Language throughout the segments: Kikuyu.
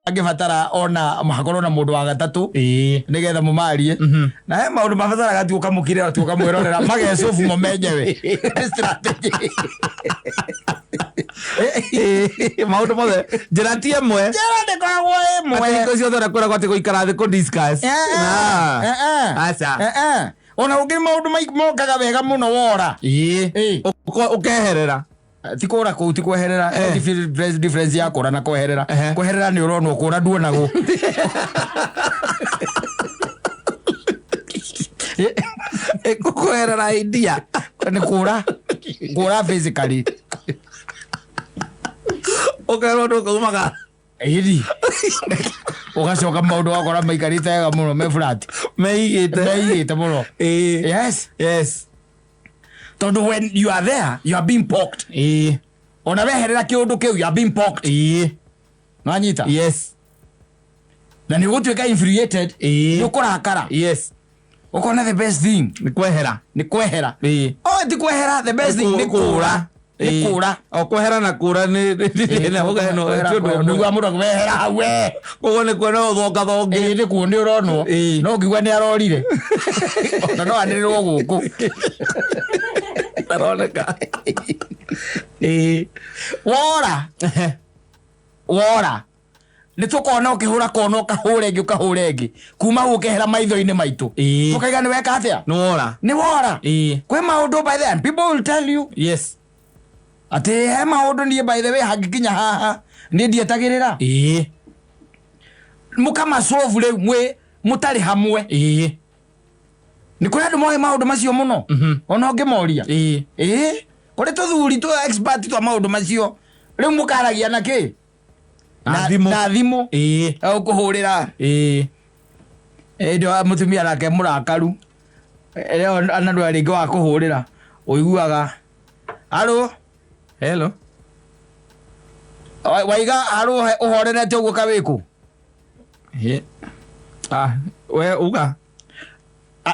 Angĩbatara ona hakorwo na mũndũ wa gatatũ Ĩĩ. nĩgetha mũmarie na he maũndũ mabataraga tu ũkamũkirĩra tu ũkamwĩrorera magecobu mo menyewe. Nĩ strategy. Ĩĩ, maũndũ mothe njĩra ti ĩmwe. Njĩra ndĩkoragwo ĩmwe. Atĩ hingo ciothe ũrĩa kwĩragwo atĩ gũikara thĩ kũ discuss. Eh, eh, Ah. eh, eh. Aca. Eh, eh. Ona ũngĩ maũndũ mokaga wega mũno wora. Ĩĩ. Ĩĩ. Ũkeherera. Ti kũra kũu, ti kweherera. Difference ya kũra na kweherera. Ehe. Kweherera nĩ ũronwo, kũra nduonagwo. Kweherera idea. Nĩ kũra, kũra physically. Ũkerwo ndũkaumaga. Ĩri ũgacoka maũndũ wakora maikarĩte wega mũno me flat. Meigĩte. Meigĩte mũno. Ĩĩ. Yes. Yes. Tondũ when you are there, you are being poked. Ĩĩ. Ona weherera kĩũndũ kĩu, you are being poked. Ĩĩ. Nwanyita? Yes. Na nĩ ũgũtuĩka infuriated. Ĩĩ. Nĩ ũkũrakara. Yes. Ũkona the best thing Nĩ kwehera. Nĩ kwehera. Ĩĩ. Oh, ti kwehera, the best thing nĩ kũra, nĩ kũra. O kwehera na kũra nĩ ũndũ ũmwe. Nĩguo mũndũ akwehera hau we. Koguo nĩ kuona ũthonga thonge. Ĩĩ, nĩ kuo nĩ ũronwo. Ĩĩ. No ngiuga nĩ arorire, ona no anĩrĩrwo gũkũ. Aroneka. Ĩĩ. Wora, wora, nĩ tũkona ũkĩhũra kona, ũkahũra ĩngĩ, ũkahũra ĩngĩ, kuma hau ũkehera maitho-inĩ maitũ. Ĩĩ. Tũkaiga nĩ weka atĩa? Nĩ wora. Nĩ wora. Ĩĩ. Kwĩ maũndũ, by the way, people will tell you atĩ he maũndũ niĩ, by the way, hangĩkinya haha niĩ ndietagĩrĩra. Ĩĩ. Mũkamacobu rĩu mwĩ mũtarĩ hamwe. Ĩĩ. Nĩ kũrĩ andũ moĩ maũndũ macio mũno, ona ũngĩmoria. Ĩĩ. Ĩĩ, kũrĩ tũthuri tũ expert twa maũndũ macio. Rĩu mũkaragia na kĩ? Na thimũ. Na thimũ. Ĩĩ. Ũkũhũrĩra. Ĩĩ. Ĩndĩ mũtumia nake mũrakaru ĩrĩa na ndwara rĩngĩ wa kũhũrĩra, ũiguaga aro. Hello. Waiga aro ũhorerete ũguo kawĩkũ. Ĩĩ. Ah, we uga.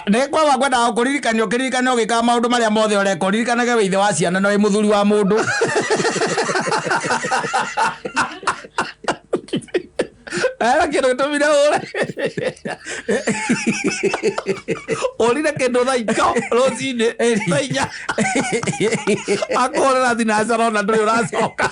Nĩ kwaga ngwendaga kũririkania, ũkĩririkana ũgĩkaga maũndũ marĩa mothe ũreka, ũririkanage wĩ ithe wa ciana na wĩ mũthuri wa mũndũ. Era kĩndũ gĩtũmire ũre. Ũrire kĩndũ thaa iko rũcinĩ thaa 4. Akũhũrĩra thinacara ona ndũrĩ ũracoka.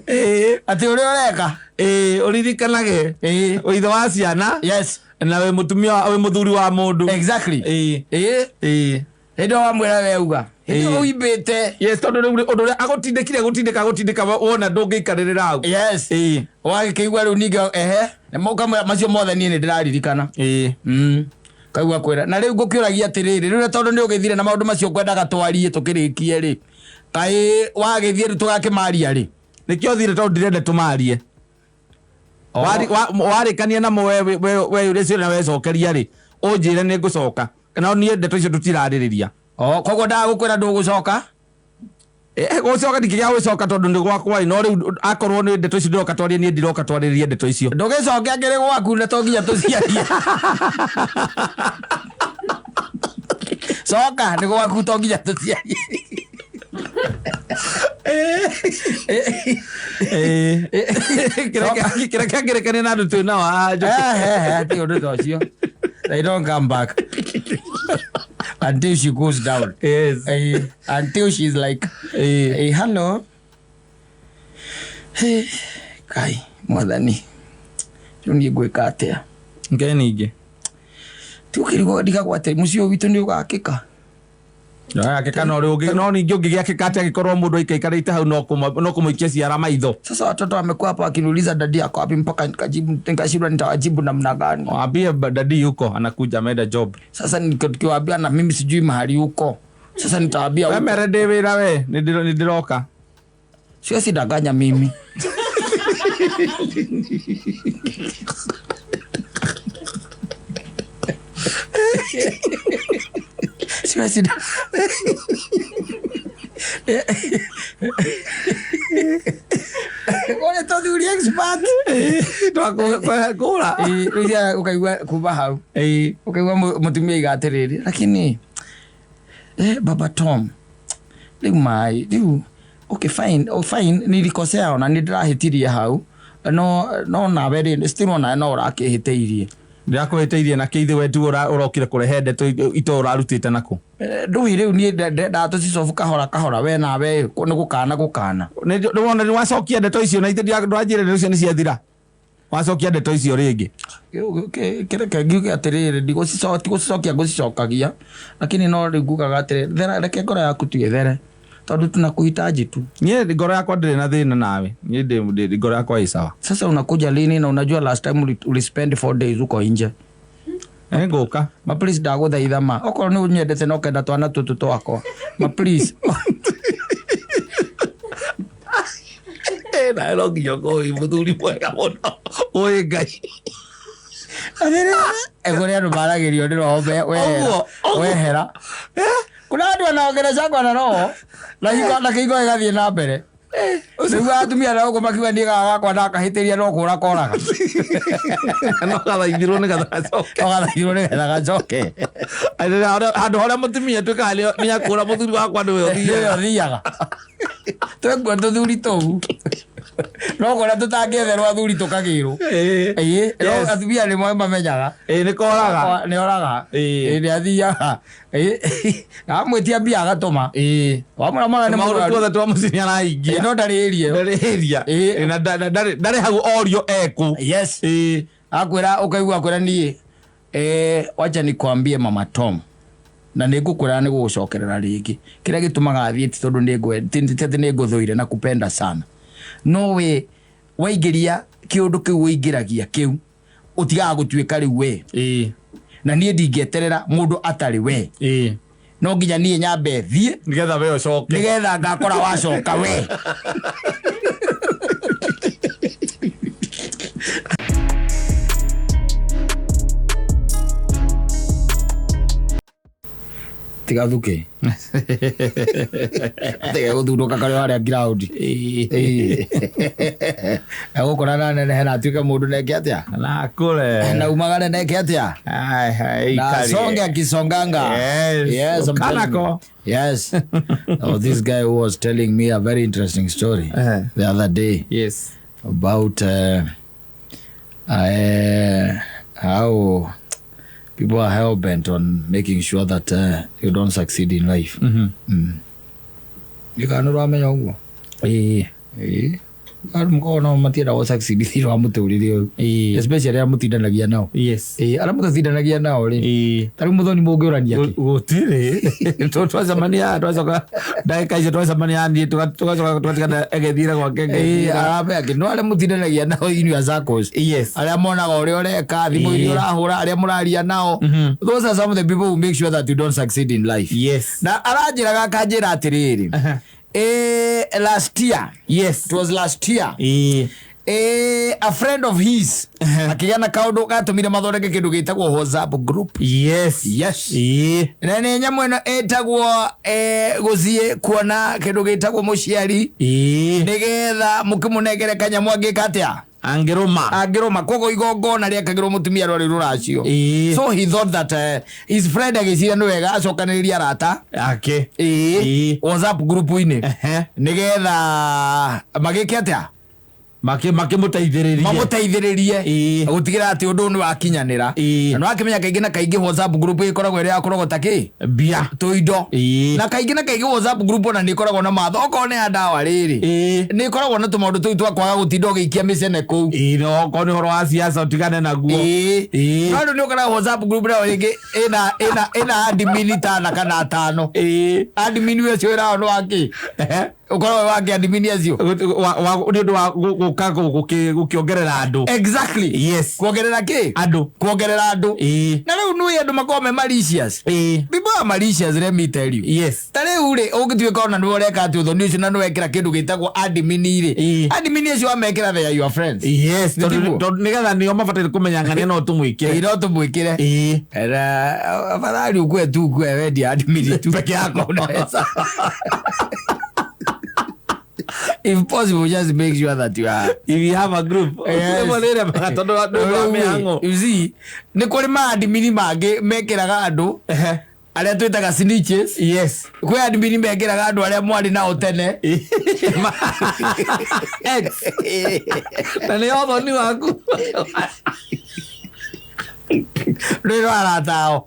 Ĩĩ, atĩ ũrĩa ũreka. Ĩĩ, ũririkanage. Ĩĩ. Wĩ ithe wa ciana. Na wĩ mũtumia, wĩ mũthuri wa mũndũ. Exactly. Ĩĩ. Ĩĩ. Ĩĩ. Hĩndĩ ĩyo wamwĩra weuga hĩndĩ ĩyo Ĩĩ. ũimbĩte. Yes, tondũ rĩu ũndũ ũrĩa agũtindĩkire gũtindĩka gũtindĩka wona ndũngĩikarĩrĩra hau. Yes. Ĩĩ. Wagĩkĩigua rĩu ningĩ ehe ũkamwĩra macio mothe niĩ nĩ ndĩraririkana. Ĩĩ. Kaigua kwĩra na rĩu ngũkĩũragia atĩrĩrĩ, rĩu tondũ nĩ ũgĩthire na maũndũ macio ngwendaga twarie tũkĩrĩkie rĩ, kaĩ wagĩthiĩ rĩu tũgakĩmaria rĩ? Nĩkĩo thire tondũ ndirenda tũmarie. Warĩkania namo we ũrĩa ciũria na wecokeria rĩ, ũnjĩre nĩ ngũcoka. No niĩ ndeto icio tũtirarĩrĩria. Oh, koguo ndagũkwĩra ndũgũcoka. Eh, gũcoka ndingĩgĩa gũcoka tondũ nĩ gwakwa rĩ, no rĩu akorwo nĩ ndeto icio ndĩroka twarie, niĩ ndiroka twarĩrĩrie ndeto icio. Ndũgĩcoke akĩrĩ gwaku na to nginya tũciarie. Coka, nĩ gwaku, to nginya tũciarie. Kĩrĩa kĩangĩrekania na andũ twĩ nao haha Njũkĩ. Eh, eh, ti ũndũ ta ũcio. They don't come back until she goes down. Yes. Eh, until she's like, Eh. "Hey, hello." Hey, Kai, mwathani, rĩu niĩ ngwĩka atĩa? Ngai ningĩ. Ti ũkĩrigwo ndigagwo atĩ mũciĩ ũyũ witũ nĩ ũgakĩka. Akĩka no rĩu no ningĩ ũngĩgĩakĩka atĩa angĩkorwo mũndũ aikaikarĩte hau no kũmũikia ciara maitho. Sasa watoto wamekuwa hapa wakiniuliza daddy ako wapi, mpaka nikajibu, nikashindwa nitawajibu namna gani. Waambie daddy yuko anakuja, ameenda job. Sasa nikiwaambia na mimi sijui mahali huko. Sasa nitawaambia We huko. mere ndĩ wĩra we nĩ ndĩroka. Siwezi danganya mimi. Siwezi Ore tũthuri expert. Twakũra. Ĩĩ, rĩu ũkaigua kuma hau ũkaigua mũtumia aiga atĩrĩrĩ, lakini baba Tom. Rĩu maĩ rĩu, okay, fine, oh, fine, nilikosea ona nĩ ndĩrahĩtirie hau, no nawe rĩ, still onawe no ũrakĩhĩtĩirie. Ndĩrakũhĩtĩirie na kĩithĩ we tiwe ũrokire kũrehe ndeto ito ũrarutĩte nakũ. Ndũĩ rĩu niĩ ndendaga tũcicobu kahora kahora, we nawe nĩ gũkana gũkana. Nĩwona nĩ wacokia ndeto icio na ithe ndwanjĩra ndeto icio nĩ ciathira. Wacokia ndeto icio rĩngĩ. Kĩreke ngiuge atĩrĩrĩ, tigũcicokia ngũcicokagia, lakini no rĩu ngugaga atĩrĩrĩ, thera, reke ngoro yaku tu ĩthere, tondũ tunakuhitaji tu. Niĩ ngoro yakwa ndĩrĩ na thĩna nawe. Niĩ ndĩ ngoro yakwa ĩ sawa. Sasa unakuja lini na unajua last time ulispend 4 days uko nje? Ngũka. Ma please ndagũthaitha ma. Okorwo nĩ ũnyendete na ũkenda twana tũtũ twakwa. Ma please. Nawe no nginya ũkorwo wĩ mũthuri mwega mũno. Ũĩ Ngai. Kũrĩ andũ maragĩrio nĩ roho Ũguo, ũguo. wehera. Kuna andũ anaongerecangwa na roho na hingo na kĩhingo gĩgathiĩ na mbere. Nĩguo atumia na gũkũ makiuga niĩ gaka gakwa ndakahĩtĩria no kũra koraga. No gathaithirwo nĩgetha gacoke. No gathaithirwo nĩgetha gacoke. Handũ harĩa mũtumia atuĩkaga nĩ akũra mũthuri wakwa nĩwe ũthiaga. Nĩwe ũthiaga. Twekua tũthuri tũu. No kũrĩa tũtangĩetherwo athuri tũkagĩrwo. Ĩĩ, no atumia nĩ mamenyaga. Ĩĩ, nĩ koraga. Nĩ oraga. Ĩĩ, nĩ athiaga. Ĩĩ, amwĩtia mbia agatũma. Ĩĩ. Wamwĩra mwana nĩ Maũndũ mũrwaru. tuothe twa mũciĩ nĩ arahingia. Ĩĩ, no ndarĩ area ĩyo. Ndarĩ area. Ĩĩ. Na ndarĩ hau orio ekũ. Yes. Ĩĩ. Akwĩra ũkaigua akwĩra niĩ, wacha nikwambie Mama Tom, na nĩ ngũkwĩra nĩ gũgũcokerera rĩngĩ. Kĩrĩa gĩtũmaga thiĩ ti tondũ ti atĩ nĩ ngũthũire na kupenda sana. No we waingĩria kĩũndũ kĩu ũingĩragia kĩu, ũtigaga gũtuĩka rĩu we. Ĩĩ. Na niĩ ndingĩeterera mũndũ atarĩ we. Ĩĩ. No nginya niĩ nyambe thiĩ. Nĩgetha we ũcoke. Nĩgetha ngakora wacoka we. Tiga thuke. Tiga gũthundũka karĩ harĩa ground. Ĩĩ. Egũkora na nenehe na atuĩke mũndũ neke atĩa? Na akũre. Na umagare neke atĩa? Ai, ai, Na ikarie. songe akisonganga. Yes. Yes, I'm telling you. Kanako. Yes. Oh, this guy who was telling me a very interesting story the other day. Yes. About how people are hell bent on making sure that you don't succeed in life. You can't ramenya ũguo. Ĩĩ. Ĩĩ. Andũ mũkoragwo nao matienda gũ succeed thĩinĩ wa mũtũrĩre ũyũ. Ĩĩ. Especially arĩa mũtindanagia nao. Yes. Ĩĩ, arĩa mũtatindanagia nao rĩ. Ĩĩ. Ta rĩu mũthoni mũngĩũrania kĩ? Gũtirĩ. Twacemania twacoka ndagĩka icio twacemania niĩ tũgacoka tũgatigana egethire gwake Ĩĩ, ngethire. aramenya kĩ? No arĩa mũtindanagia nao in your circles. Yes. Arĩa monaga ũrĩa ũreka, thimũ iria Ĩĩ. ũrahũra, arĩa mũraria nao. Those are some of the people who make sure that you don't succeed in life. Yes. Na aranjĩraga akanjĩra atĩrĩrĩ. Last year. Yes. It was last year. Ĩĩ. A friend of his akĩgĩa na kaũndũ gatũmire mathondeke kĩndũ gĩtagwo WhatsApp group. Yes. Yes. Ĩĩ. Na nĩ nyamũ ĩno ĩtagwo gũthiĩ kuona kĩndũ gĩtagwo mũciari. Ĩĩ. Nĩgetha mũkĩmũnengere kanyamũ angĩka atĩa? Angĩrũma. Angĩrũma. Koguo igongona rĩekagĩrwo mũtumia rwarĩ rũracio. Ĩĩ. So he thought that his friend agĩciria nĩ wega acokanĩrĩrie arata. Ake. Ĩĩ. Ĩĩ. WhatsApp group-inĩ. Ehe. Nĩgetha magĩke atĩa? Makĩmũteithĩrĩrie. Mamũteithĩrĩrie. Ĩĩ. Gũtigĩrĩra atĩ ũndũ ũyũ nĩ wakinyanĩra. Ĩĩ. Na nĩwakĩmenya kaingĩ na kaingĩ WhatsApp group ĩkoragwo ĩrĩ ya kũrogota kĩ? Mbia. Tũindo. Ĩĩ. Na kaingĩ na kaingĩ WhatsApp group ona nĩ ĩkoragwo na matho. Okorwo nĩ ya ndawa rĩrĩ. Ĩĩ. Nĩ ĩkoragwo na tũmaũndũ tũu twa kwaga gũtinda ũgĩikia mĩcene kũu. Ĩĩ, no okorwo nĩ ũhoro wa siasa ũtigane naguo. Ĩĩ. Ĩĩ. No rĩu nĩ ũkoraga WhatsApp group nayo rĩngĩ ĩna admin tana kana atano. Ĩĩ. Admin ũcio wĩra wao nĩ wa kĩ? Ehe. Ũkoragwo wĩ wa kĩ admin acio? Nĩ ũndũ wa gũka gũkĩongerera andũ. Exactly. Yes. Kuongerera kĩ? Andũ. Kuongerera andũ. Ĩĩ. Na rĩu nĩ andũ makoragwo me malicious. Ĩĩ. People are malicious, let me tell you. Yes. Ta rĩu rĩ, ũngĩtuĩka ona nĩwe ũreka atĩ ũthoni ũcio na nĩwe wekĩra kĩndũ gĩtagwo admin rĩ. Ĩĩ. Admin acio wamekĩra they are your friends. Yes, Nĩ tiguo? tondũ nĩgetha nĩo mabataire kũmenya ng'ania no tũmwĩkĩre. Ĩĩ, no tũmwĩkĩre. Ĩĩ. Na afadhali ukue tu ukue wendia admin tu Peke yako. Unaweza. If possible, just make sure that you are If you have a group. Yes. Rĩmwe nĩremaga tondũ wa- nĩ ũndũ wa mĩhang'o. You see, nĩ kũrĩ maadmini mangĩ mekĩraga andũ Ehe. Arĩa twĩtaga snitches. Yes. Kwĩ admin mekĩraga andũ arĩa mwarĩ nao tene. Ex. Na nĩ othoni waku. Rwĩ rwa arata ao.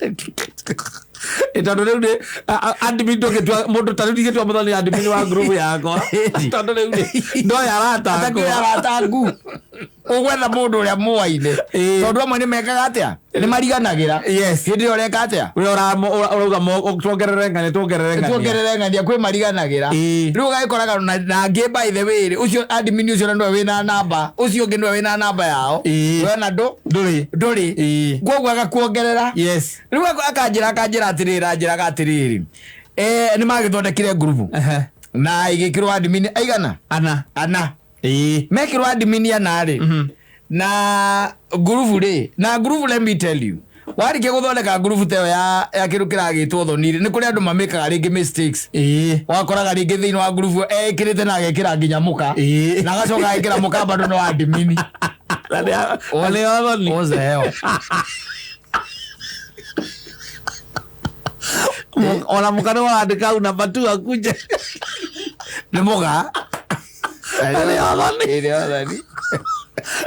Ĩ, tondũ rĩu nĩ admin ndũngĩtua mũndũ ta rĩu ndingĩtua mũthoni admin wa group yakwa tondũ rĩu nĩ ndoya arata Atakĩũĩ akwa. arata aku. Ũgwetha mũndũ ũrĩa mũaine. Ĩĩ. Tondũ amwe nĩ mekaga atĩa? Nĩ mariganagĩra. Yes. Hĩndĩ ĩyo ũreka atĩa? Ũrĩa ũrauga tuongerere ng'ania tuongerere ng'ania. Tuongerere ng'ania kwĩ mariganagĩra. Ĩĩ. Rĩu ũgagĩkoraga na angĩ by the way rĩ, ũcio admin ũcio na nĩwe wĩna namba, ũcio ũngĩ nĩwe wĩna namba yao. Ĩĩ. We ona Ndũrĩ. ndũrĩ. Ĩĩ. Koguo agakuongerera. Yes. Rĩu akanjĩra atĩrĩrĩ, anjĩraga atĩrĩrĩ, nĩ magĩthondekire ngurubu Ehe. na igĩkĩrwo admin aigana? Ana. Ana. Ĩĩ. Mekĩrwo admin ana rĩ, na ngurubu rĩ, na ngurubu let me tell you, warĩkia gũthondeka ngurubu ta ĩyo ya kĩndũ kĩragĩtwo thoni rĩ, nĩ kũrĩ andũ mamĩkaga rĩngĩ mistakes. Ĩĩ. Wakoraga rĩngĩ thĩinĩ wa ngurubu ekĩrĩte na agekĩra nginya mũka. Ĩĩ. Na agacoka agekĩra mũka bado no admin. Na nĩ othoni. What the hell? Ona mũka nĩ wandĩka hau namba tu akuje. Nĩ mũga. Na nĩ othoni. Ĩĩ, nĩ othoni.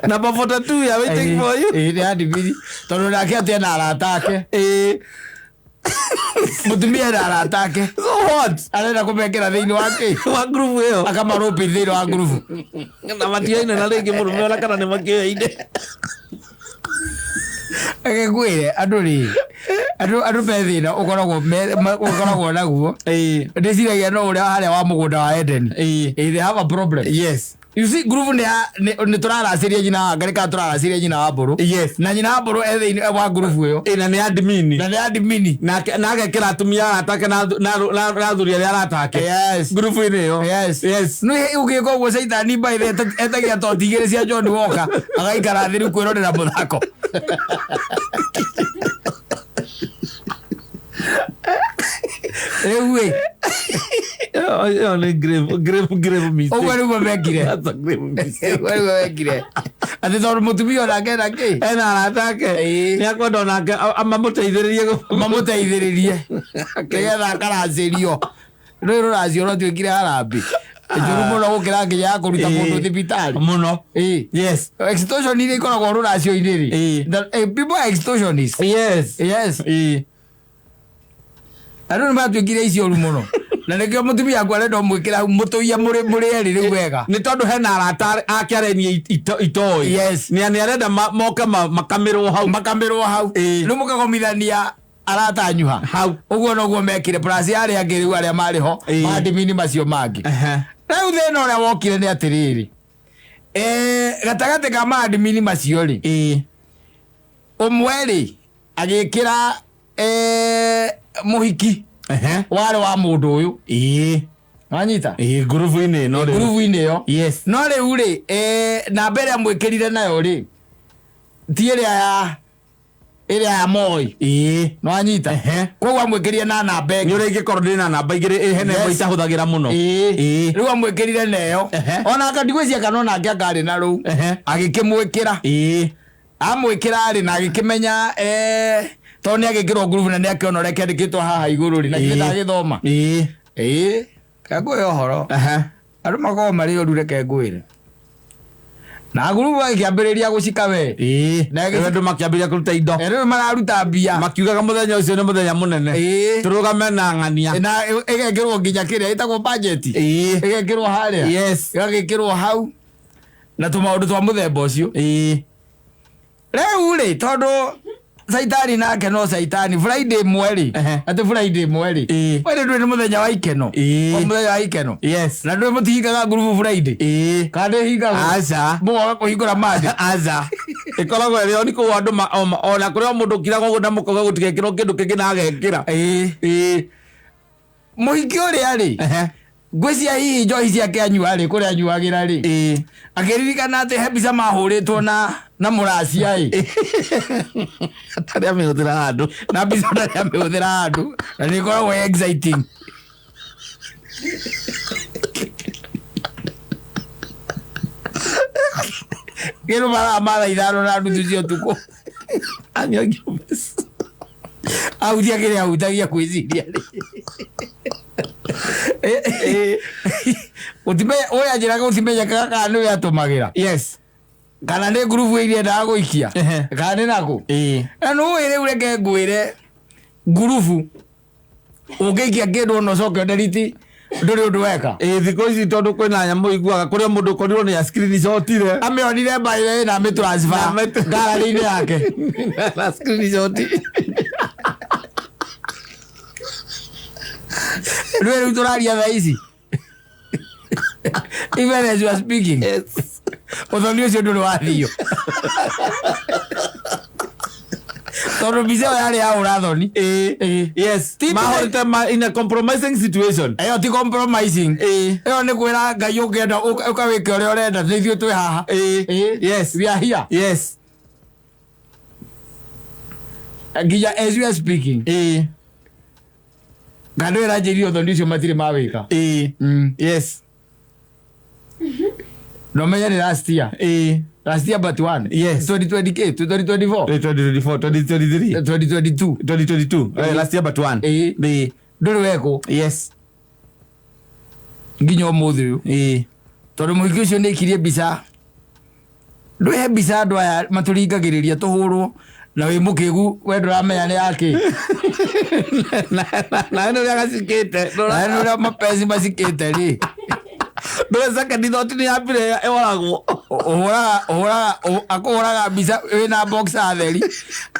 Namba 42 ya waiting for you. Ĩĩ, nĩ admin. Tondũ nake atĩ ena arata ake. Ĩĩ. Mũtumia ena arata ake. So what? Arenda kũmekĩra thĩinĩ wa kĩ? Wa group ĩyo. Akamarũpi thĩinĩ wa ngurubu. Na matiaine na rĩngĩ mũrũme ona kana nĩ makĩoyaine. Reke ngwĩre andũ rĩ, andũ me thĩna ũkoragwo naguo. Ĩĩ. Ndĩciragia no ũrĩa harĩa wa mũgũnda wa Eden. Ĩĩ. Ĩĩ, they have a problem. Yes. You see, ngurubu nĩ tũraracĩria nyina wa Ngarĩ kana tũraracĩria nyina wa Mbũrũ. Yes. Na nyina wa Mbũrũ e thĩinĩ wa ngurubu ĩyo. Ĩĩ, na nĩ admin. Na nĩ admin. Nake na agekĩra atumia arata ake na athuri arĩa arata ake. Yes. Ngurubu-inĩ ĩyo. Yes. Yes. Nĩ ũgĩka ũguo caitani by the etagia toti igĩrĩ cia John Walker agaikara thĩ rĩu kwĩrorera mũthako. Rĩu ĩ, Ĩyo nĩ grave grave grave mistake. ũguo nĩguo mekire. That's a grave mistake. Ũguo nĩguo mekire. Atĩ tondũ mũtumia onake ena kĩ? Ena arata ake. Ĩĩ. Nĩ akwenda onake mamũteithĩrĩrie Mamũteithĩrĩrie nĩgetha akaracĩrio. Rũĩ rũracio rwatuĩkire harambĩ njũru mũno gũkĩra nginya ya kũruta Ĩĩ. mũndũ thibitarĩ. Mũno. Ĩĩ. Yes. Extortion iria ikoragwo rũracio-inĩ rĩ. Ĩĩ. People are extortionists. Yes. Yes. Ĩĩ. Andũ nĩ matuĩkire icio ũru mũno. Na nĩkĩo mũtumia aku arenda ũmwĩkĩra mũtũiya mũrĩ erĩ rĩu wega. Nĩ tondũ hena arata ake arenia itoĩ. Yes. Nĩ arenda moke makamĩrwo hau. Makamĩrwo hau. Ĩĩ. Rĩu mũkagomithania arata anyu ha. Hau. Ũguo noguo mekire plus arĩa angĩ rĩu arĩa marĩ ho Ĩĩ. madimini macio mangĩ. Ehe. Rĩu thĩna ũrĩa wokire nĩ atĩrĩrĩ. Gatagatĩ ka maadimini macio rĩ, Ĩĩ. ũmwe rĩ agĩkĩra mũhiki Ehe. warĩ wa mũndũ ũyũ. Ĩĩ. Wanyita? Ĩĩ, ngurubu-inĩ ĩno rĩu. Ngurubu-inĩ ĩyo. Yes. No rĩu rĩ, namba ĩrĩa mwĩkĩrire nayo rĩ, ti ĩrĩa ya ĩrĩa ya Moi. Ĩĩ. Nĩwanyita? Ehe. Koguo amwĩkĩrire na namba Nĩ ĩngĩ. ũrĩa ingĩkorwo ndĩ na namba igĩrĩ ĩ hena ĩmwe Yes. itahũthagĩra mũno. Ĩĩ. Ĩĩ. Rĩu amwĩkĩrire na ĩyo. Ehe. Ona ndigwĩciria kana onake anga arĩ na rũu. Ehe. Agĩkĩmwĩkĩra. Ĩĩ. Amwĩkĩra rĩ na agĩkĩmenya tondũ nĩ agĩkĩrwo ngurubu na nĩ akĩona ũrĩa kĩandĩkĩtwo haha igũrũ rĩ, na githĩ Ĩĩ. ndagĩthoma. Ĩĩ. Ĩĩ. Reke ngwĩre ũhoro. Ehe. Andũ makoragwo marĩ oru reke ngwĩre. Na ngurubu agĩkĩambĩrĩria gũcika we. Ĩĩ. Na Rĩu andũ makĩambĩrĩria kũruta indo. Rĩu mararuta mbia. Makiugaga mũthenya ũcio nĩ mũthenya mũnene. Ĩĩ. Tũrũgame na ng'ania. Na ĩgekĩrwo nginya kĩrĩa ĩtagwo budget. Ĩĩ. Ĩgekĩrwo harĩa. Yes. Ĩgagĩkĩrwo hau. Na tũmaũndũ twa mũthemba ũcio. Ĩĩ. Rĩu rĩ tondũ caitani nake no caitani Friday ĩmwe rĩ. Ehe. Atĩ Friday ĩmwe rĩ. Ĩĩ. Friday ndũrĩ nĩ mũthenya wa ikeno. Ĩĩ. O mũthenya wa ikeno. Yes. Na ndũĩ mũtihingaga ngurubu Friday. Ĩĩ. Kana ndĩhingagwo. Aca. Mũgoka kũhingũra Monday. Aca. Ĩkoragwo ĩrĩ oni kũu andũ ona kũrĩ o mũndũ ũkiraga ũguo na mũkauga gũtigekĩrwo kĩndũ kĩngĩ na agekĩra. Ĩĩ. Ĩĩ. Mũhiki ũrĩa rĩ. Ehe. Ngwĩciria hihi njohi ciake anyua rĩ kũrĩa anyuagĩra rĩ. Ĩĩ. Akĩririkana atĩ he mbica mahũrĩtwo na mũracia ĩ. Atarĩ amĩhũthĩra handũ. Na mbica ndarĩ amĩhũthĩra handũ. Na nĩ ĩkoragwo ĩ exciting. Kĩndũ mathaa ma thaa 5:30 cia ũtukũ. Anyua mbeca. Ahutia kĩrĩa ahutagia kwĩciria rĩ. Gũtimenya ũyũ anjĩraga gũtimenyekaga kana nĩwe atũmagĩra. Yes. Kana nĩ ngurubu ĩrĩa endaga gũikia. Kana nĩ nakũ. Na nĩũĩ rĩu reke ngwĩre ngurubu ũngĩikia kĩndũ ona ũcoke ũnderiti ndũrĩ ũndũ weka. Ĩĩ thikũ ici tondũ kwĩna nyamũ iguaga kũrĩa mũndũ ũkorirwo nĩ screenshotire. Amĩonire mbaire na amĩtransfer gallery-inĩ yake. Na screenshot. Rĩu rĩu tũraria thaa ici. Even as you are speaking. Yes. Ũthoni ũcio ndũrĩ wathio. Tondũ mbica ĩyo yarĩ ya ũrathoni. Ĩĩ. Yes. Ti- Mahorete ma in a compromising situation. Ĩyo ti compromising. Ĩĩ. Ĩyo nĩ kwĩra Ngai ũngĩenda ũkawĩke ũrĩa ũrenda nĩ ithuĩ twĩ haha. Ĩĩ. Ĩĩ. Yes. We are here. Yes. Nginya as you are speaking. Ĩĩ. Ngandũ ĩranjĩrire ũthoni ũcio matirĩ mawĩka. Ĩĩ. Yes. Na ũmenye nĩ last year. Ĩĩ. Last year but one. Yes. 2020 2024. 2024, 2023, 2022. 2022. Last year but one. Ĩĩ. Ĩĩ. Ndũrĩ wekwo Yes. nginya ũmũthĩ ũyũ. Ĩĩ. Tondũ mũhiki ũcio nĩ aikirie mbica. Ndũhe mbica andũ aya matũringagĩrĩria tũhũrwo na wĩ mũkĩgu we ndũramenya nĩ yakĩ. Na nĩ ũrĩa gacikĩte. Na nĩ ũrĩa mapenzi macikĩte rĩ. Ndũrĩ second thought nĩ yambire ĩoragwo. Ũhũraga ũhũraga akũhũraga mbica wĩna boxer theri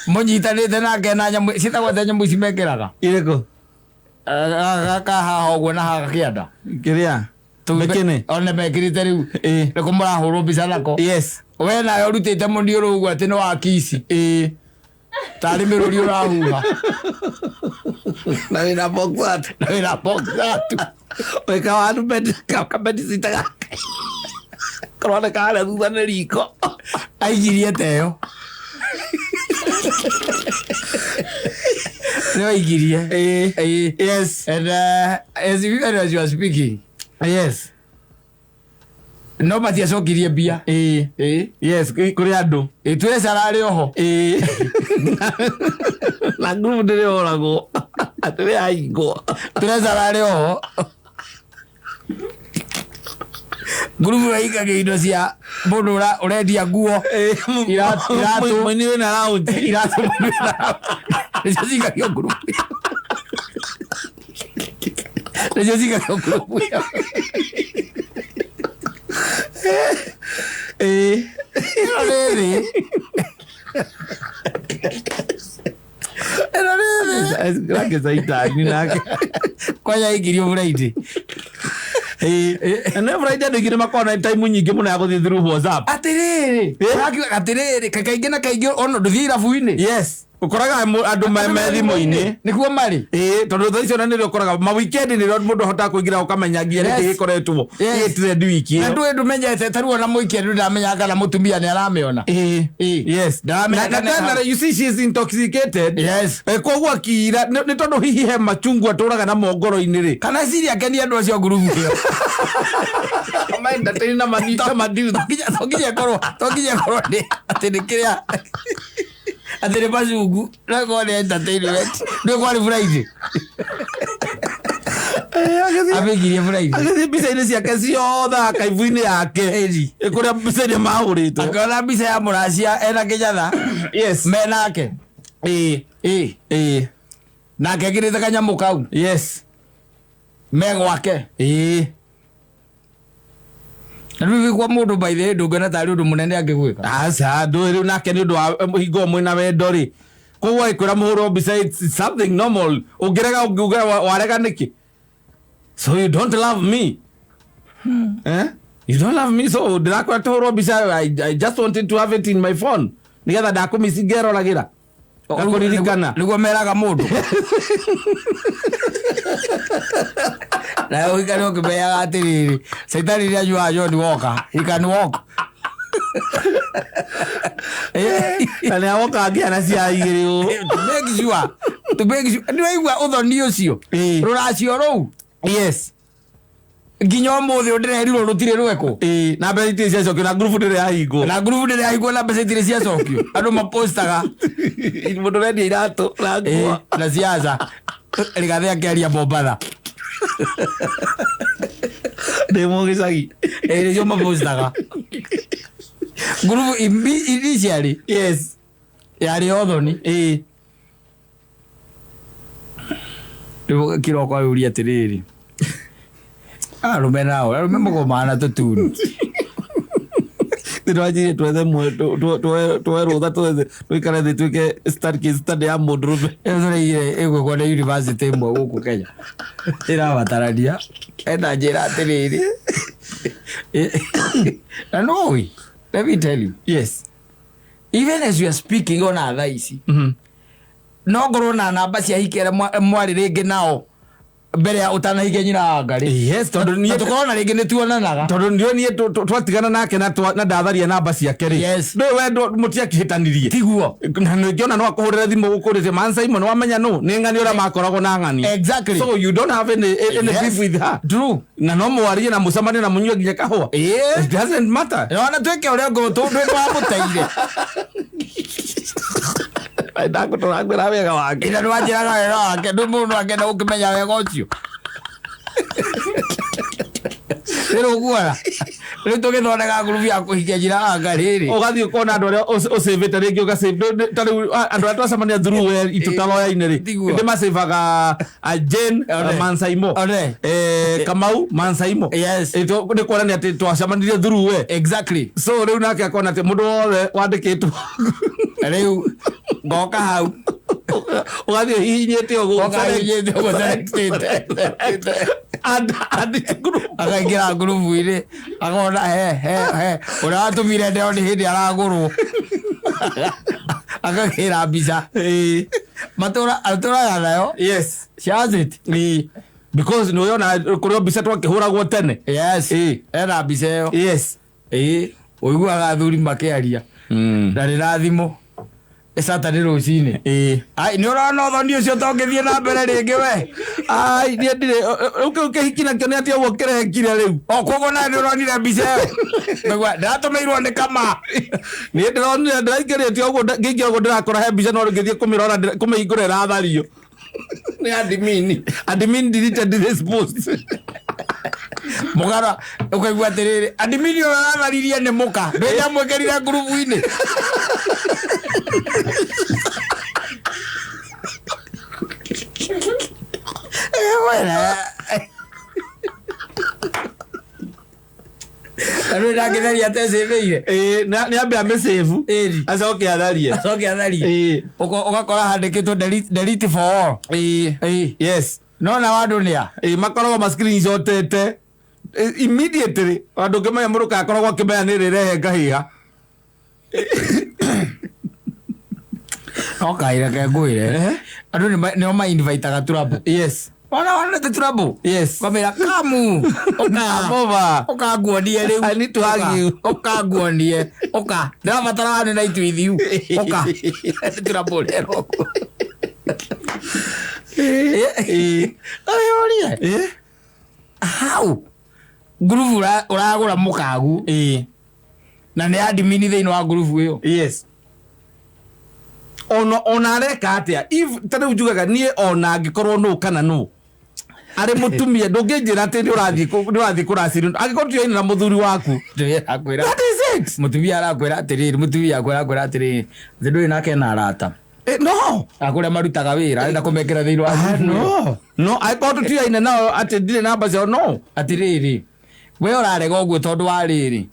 mũnyitanĩte nake na nyamũ ciĩtagwo atĩa nyamũ ici mekĩraga. Irĩkũ? Gaka haha ũguo na haha kĩanda. Kĩrĩa? Mĩkĩnĩ? One mekĩrĩte rĩu. Ĩĩ. Nĩkũ mũrahũrwo mbica nako. Yes. We nawe ũrutĩte mũniũrũ ũguo atĩ nĩ wa kici. Ĩĩ. Tarĩ mĩrũri ũrahuha. Na wĩna boxer. Na wĩna boxer tu. Wĩka wandu kabedicita gake. Karoneka harĩa thutha nĩ riko. Aikirie ta ĩyo. Nĩ waikirie. Ĩĩ. Ĩĩ. Yes. And as you, as you are speaking, Yes. no matiacokirie mbia. Ĩĩ. Ĩĩ. Yes, kũrĩ andũ. Ĩĩ twĩre cararĩ oho. Ĩĩ. Na ngurubu ndĩrĩ oragwo. Ndĩrĩ yahingwo. Twĩre cararĩ oho. Ngurubu ĩikagia indo cia mũndũ ũrendia nguo. Iratũ. Mũini wĩna lounge. Iratũ nĩcio cikagio ngurubu. Nĩcio cikagio ngurubu. Ĩĩ. Ĩno nĩ thĩ. Ĩno nĩ thĩ. Nake caitani nake. Kwanja aikirio Friday. Ĩĩ. Na nĩ Friday andũ aingĩ nĩ makoragwo na time nyingĩ mũno ya gũthiĩ through WhatsApp. Atĩrĩrĩ. Ũrakiuga atĩrĩrĩ kaingĩ na kaingĩ ona ndũthiĩ irabu-inĩ. Yes. Ũkoraga andũ me thimũ-inĩ. Nĩkuo marĩ. Ĩĩ, tondũ thaa icio na nĩrĩo ũkoraga ma weekend nĩrĩo mũndũ ahotaga kũingĩra ũkamenya nginya nĩkĩ Yes. gĩkoretwo Yes. gĩ trend wiki Na ĩyo. ndũĩ ndũmenyete ta rĩu ona mũikia ndũ ndamenyaga kana mũtumia nĩ aramĩona. Ĩĩ. Ĩĩ. Yes. Ndaramenya Na kana tena you see she is intoxicated. Yes. Koguo akira nĩ tondũ hihi he machungwa atũraga namo ngoro-inĩ rĩ. Kana ciria akenie andũ acio ngurubu ĩyo. Maentertain na na madiu. To nginya ĩkorwo to nginya ĩkorwo nĩ atĩ nĩ kĩrĩa atĩ nĩ macungu no ĩkorwo nĩ entertainment. Nĩ kwarĩ Friday. Amĩikirie Friday. Agĩthiĩ mbica-inĩ ciake ciothe akaibu-inĩ yake. Ĩni. Kũrĩa mbica-inĩ mahũrĩtwo. Akĩona mbica ya mũracia ena kĩnyatha Yes. menake. Ĩĩ. Ĩĩ. Ĩĩ. Nake ekĩrĩte kanyamũ kau Yes. me gwake. Ĩĩ. Na rĩu kwa mũndũ by the way ndũngĩona tarĩ ũndũ mũnene angĩgwĩka. Aca ndũĩ rĩu nake nĩ ũndũ wa hingo mwĩna wendo rĩ. Koguo agĩkwĩra mũhũrwo mbica it's something normal. Ũngĩrega ũngiuga warega nĩkĩ? So you don't love me. Eh? You don't love me so ndĩrakwĩra tũhũrwo mbica I just wanted to have it in my phone. Nĩgetha ndakũmici ngeroragĩra. Ngakũririkana. Nĩguo meraga mũndũ. Nawe ũikare ũkĩmenyaga atĩrĩrĩ caitani nĩ anyuaga John Walker. He can walk. Na nĩ awoka ngĩa na cia igĩrĩ ũũ. To make sure. To make sure. Nĩ waigua ũthoni ũcio. Ĩĩ. Rũracio rũu. Yes. Nginya ũmũthĩ ũndĩrerirwo rũtirĩ rwekwo. Ĩĩ, na mbeca itirĩ ciacokio na ngurubu ndĩrĩ yahingwo. Na ngurubu ndĩrĩ yahingwo na mbeca itirĩ ciacokio. Andũ mapostaga. Mũndũ ũrendia iratũ na nguo. Ĩĩ, na siasa. Rigathĩ akĩaria Mombatha. Ndĩ mũgĩcagi. Ĩĩ, nĩcio mapostaga. Ngurubu initially Yes. yarĩ othoni. Ĩĩ. Rĩu kĩroko ayũria atĩrĩrĩ, arũme nao arũme mũgomaga na tũtuni. Nĩtwanjirie twethe tuoe rũtha twethe tũikare thĩ twĩke case study ya mũndũrũme. Ĩyo tũraigire ĩgwĩkwo nĩ university ĩmwe gũkũ Kenya ĩrabatarania ena njĩra atĩrĩrĩ, na nũĩ, let me tell you, Yes. even as we are speaking, ona thaa ici no ngorwo na namba cia hiki arĩa mwarĩ rĩngĩ nao mbere ya ũtanahikia nyina wa Ngarĩ. Yes, tondũ na niĩ tũkorwo na rĩngĩ nĩ tuonanaga. Tondũ ndio niĩ twatigana nake na ndatharia namba ciake rĩ. Yes. Ndũĩ we mũtiakĩhĩtanirie. Tiguo. Na nĩngĩona no akũhũrĩre thimũ gũkũrĩte man Simon wamenya nũ nĩ ng'ani ũrĩa makoragwo na ng'ani. Exactly. So you don't have any Yes. beef with her. True. Na no mwarie na mũcemanie na mũnyue nginya kahũa. Ĩĩ. It doesn't matter. Ona twĩke ũrĩa ngũ tondũ twamũteire. Ndakũtũrangĩra wega wake. Ĩna nĩwanjĩraga wega wake ndũ mũndũ akenda gũkĩmenya wega ũcio. Rĩrĩ ũguona rĩu tũgĩthondeka ngurubu ya kũhikia njĩra ya Ngarĩ rĩ. Ũgathiĩ ũkona andũ arĩa ũcĩvĩte rĩngĩ ũgacĩve ta rĩu andũ arĩa twacemania through we itũtaloya-inĩ rĩ Tiguo. ndĩmacĩvaga Jane One. Mansaimo, One. Kamau Mansaimo. Yes. Nĩ kuonania atĩ twacemanirie through we. Exactly. So rĩu nake akona atĩ mũndũ wothe wandĩkĩtwo. Rĩu ngoka hau. Ũgathiĩ ũhihinyĩte ũguo. Ngoka hihinyĩte ũguo selectĩte. Add group. Akaingĩra ngurubu-inĩ akona he he he ũrĩa watũmire ndeo nĩ hĩndĩ aragũrwo akagĩra mbica. Ĩĩ. Matũra atũraga nayo. Yes. She has it. Ĩĩ. Because nĩ ũyona kũrĩ mbica twakĩhũragwo tene. Yes. Ĩĩ. Ena mbica ĩyo. Yes. Ĩĩ, ũiguaga athuri makĩaria na nĩ na thimũ Saturday rũcinĩ. Ĩĩ. Ai, nĩ ũrona ũthoni ũcio tongĩthiĩ na mbere rĩngĩ we. Ai, niĩ ndirĩ rĩu kĩu kĩhiki nakĩo nĩ atĩa ũguo kĩrekire rĩu. O koguo nawe nĩ ũronire mbica ĩyo. Nĩguo ndĩratũmĩirwo nĩ kama. Niĩ ndĩronire ndĩraingĩrĩte ũguo ngĩingĩra ũguo ndĩrakora he mbica no ngĩthiĩ kũmĩrora kũmĩhingũra ĩrathario. Nĩ admin. Admin deleted this post. Mũgara ũkaigua atĩrĩrĩ, admin ũrĩa ũratharirie nĩ mũka ndũĩ amwĩkĩrire ngurubu-inĩ. Na ndũĩ ndangĩtharia atecĩbĩire. Ĩĩ, nĩ ambe amĩsave. Ĩri. Acoke atharie. Acoke atharie. Ĩĩ. Ũgakora handĩkĩtwo delete for all. Ĩĩ. Ĩĩ. Yes. No na andũ nĩ a. Ĩĩ, makoragwo ma screenshotete immediately andũ ngĩmenya mũndũ kakoragwo akĩmenya nĩ rĩrehe ngahĩha. No kaira ke ngwĩre. Eh? Andũ nĩo ma-invitaga trouble. Yes. Wana wonete trouble? Yes. Kwamĩra kamu. Ũka. Come over. Ũka nguonie rĩu. I need to hug you. Ũka nguonie. Ũka. Ndĩrabatara one night with you. Ũka. Nĩ trouble rero ũguo. Ĩĩ. Ũyũrie. Ĩĩ. How? Ngurubu ũragũra mũkagu Ĩĩ. na nĩ admin thĩinĩ wa ngurubu ĩyo. Yes. Ona areka atĩa if ta rĩu njugaga niĩ ona angĩkorwo nũ kana nũ arĩ mũtumia ndũngĩnjĩra atĩ nĩ ũrathiĩ kũracĩrio angĩkorwo tioine na mũthuri waku. Ndĩrakwĩra. That is it. Mũtumia arakwĩra atĩrĩrĩ, mũtumia akwĩra atĩrĩrĩ, atĩ ndũrĩ nake na arata. No. Akũrĩa marutaga wĩra arenda kũmekĩra thĩinĩ wa ngurubu ĩyo. No no, angĩkorwo tũtioine nao atĩ ndirĩ namba ciao no. Atĩrĩrĩ, we ũrarega ũguo tondũ wa rĩrĩ,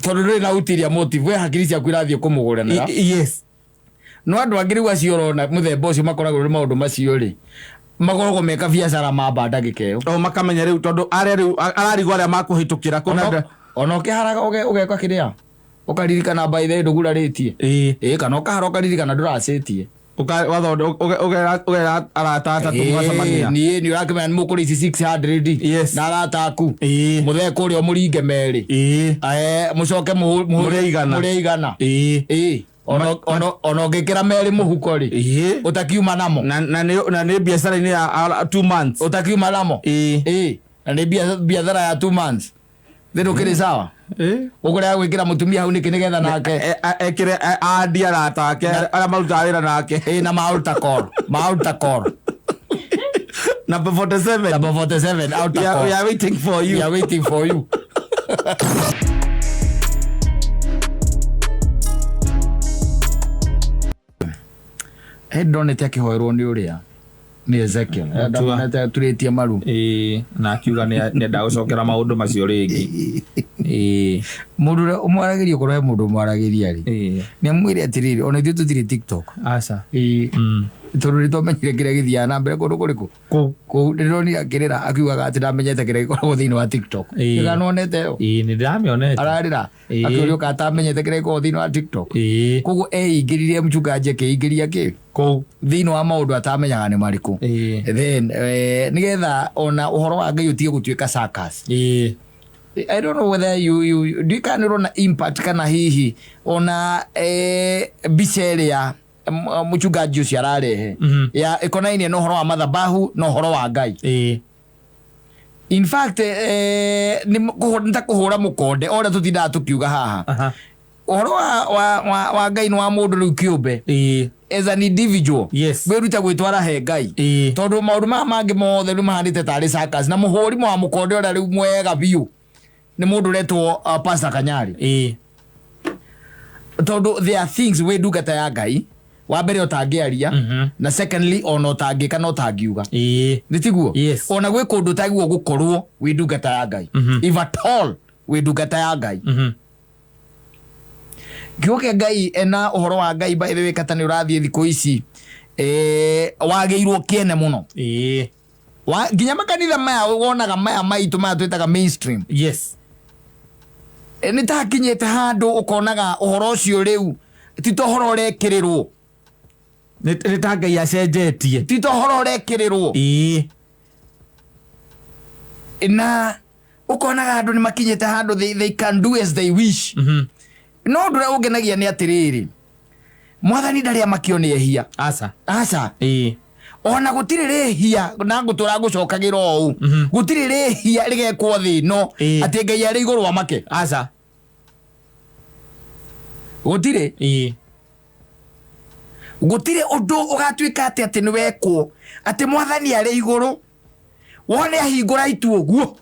tondũ ndũrĩ na utiria motive, we hakiri ciaku irathiĩ kũmũgũranĩra. Yes. No andũ angĩ rĩu acio ũrona mũthemba ũcio makoragwo nĩ maũndũ macio rĩ, makoragwo meka biacara mamba ndagĩka ĩyo. O makamenya rĩu tondũ arĩa rĩu ararigwo arĩa makũhĩtũkĩra kũna. Ona ũkĩharaga ũgeka kĩrĩa ũkaririkana by the way ndũgurarĩtie. Ĩĩ. Ĩĩ, kana ũkahara ũkaririkana ndũracĩtie. Ũgera arata atatũ mũgacemania. Niĩ nĩ ũrakĩmenya nĩ mũkũrĩa ici 600 Yes. na arata aku. Ĩĩ. Mũthee kũrĩa mũringe merĩ. Ĩĩ. Mũcoke Mũrĩe igana. mũrĩe igana. Ĩĩ. Ĩĩ. Ona ũngĩkĩra merĩ mũhuko rĩ, Ĩĩ. ũtakiuma namo. Na nĩ biacara-inĩ ya 2 months. Ũtakiuma namo. Ĩĩ. Ĩĩ. Na nĩ biathara ya 2 months thĩ ndũkĩrĩ sawa. Ũkũrega gwĩkĩra mũtumia hau nĩkĩ nĩgetha nake Ekire andi arata ake arĩa marutaga wĩra nake. Ĩ na ma altar call, ma altar call. Number 47. Number 47 altar We call. are waiting for you. We are waiting for you. He ndonete akĩhoerwo nĩ ũrĩa nĩ Ezekiel. Mutua. Ndonete aturĩtie maru. Ĩĩ, na akiuga nĩ ndagũcokera maũndũ macio rĩngĩ. Ĩĩ. Mũndũ ũrĩa ũmwaragĩria, ũkorwo he mũndũ ũmwaragĩria rĩ, nĩ amwĩre atĩrĩrĩ, ona ithuĩ tũtirĩ TikTok. Aca. Ĩĩ, tondũ nĩ twamenyire kĩrĩa gĩthiaga na mbere kũndũ kũrĩkũ. Kũu. Kũu ndĩronire akĩrĩra akiugaga atĩ ndamenyete kĩrĩa gĩkoragwo thĩinĩ wa TikTok. Kana nĩwonete ĩyo? Ĩĩ, nĩ ndĩramĩonete. Ararĩra akĩũrio kana atamenyete kĩrĩa gĩkoragwo thĩinĩ wa TikTok. Koguo eingĩririe, mchungaji akĩingĩria kĩ Kũu. Thĩinĩ wa maũndũ atamenyaga nĩ marĩkũ. Then nĩgetha ona ũhoro wa Ngai ũtige gũtuĩka circus. I don't know whether you ndiũĩ kana nĩ ũrona impact kana hihi ona mbica ĩrĩa mũchungaji ũcio ararehe ya ĩkonainie na ũhoro wa mathabahu na ũhoro wa Ngai. In fact, nĩ ta kũhũra mũkonde o ũrĩa tũtindaga tũkiuga haha, ũhoro wa Ngai nĩ wa mũndũ rĩu kĩũmbe, as an individual, wĩrute gwĩtwara he Ngai, tondũ maũndũ maya mangĩ mothe rĩu mahanĩte tarĩ circus. Na mũhũri wa mũkonde ũrĩa rĩu mwega biũ nĩ mũndũ ũretwo Pastor Kanyari, tondũ there are things wĩ ndungata ya Ngai wa mbere ũtangĩaria, na secondly ona ũtangĩka na ũtangiuga. Nĩ tiguo? Yes. Ona gwĩ kũndũ ũtagĩrĩirwo gũkorwo wĩ ndungata ya Ngai, if at all wĩ ndungata ya Ngai. Kiugo kĩa Ngai ena ũhoro wa Ngai, by the way, kata nĩ ũrathiĩ thikũ ici, wagĩirwo kĩene mũno. Nginya makanitha maya wonaga maya maitũ maya twĩtaga mainstream, nĩ ta hakinyĩte handũ ũkonaga ũhoro ũcio rĩu ti ta ũhoro ũrekĩrĩrwo. Nĩ ta Ngai acenjetie. Ti ta ũhoro ũrekĩrĩrwo. Na ũkonaga andũ nĩ makinyĩte handũ they can do as they wish. No ũndũ ũrĩa ũngenagia nĩ atĩrĩrĩ, Mwathani ndarĩ amakio nĩ ehia. Aca. Aca. Ona gũtirĩ rĩhia na ngũtũra ngũcokagĩra ũũ, gũtirĩ rĩhia rĩgekwo thĩ ĩno atĩ Ngai arĩ igũrũ amake. Aca. Gũtirĩ. Gũtirĩ ũndũ ũgatuĩka atĩ nĩ wekwo atĩ Mwathani arĩ igũrũ wone ahingũra itu ũguo,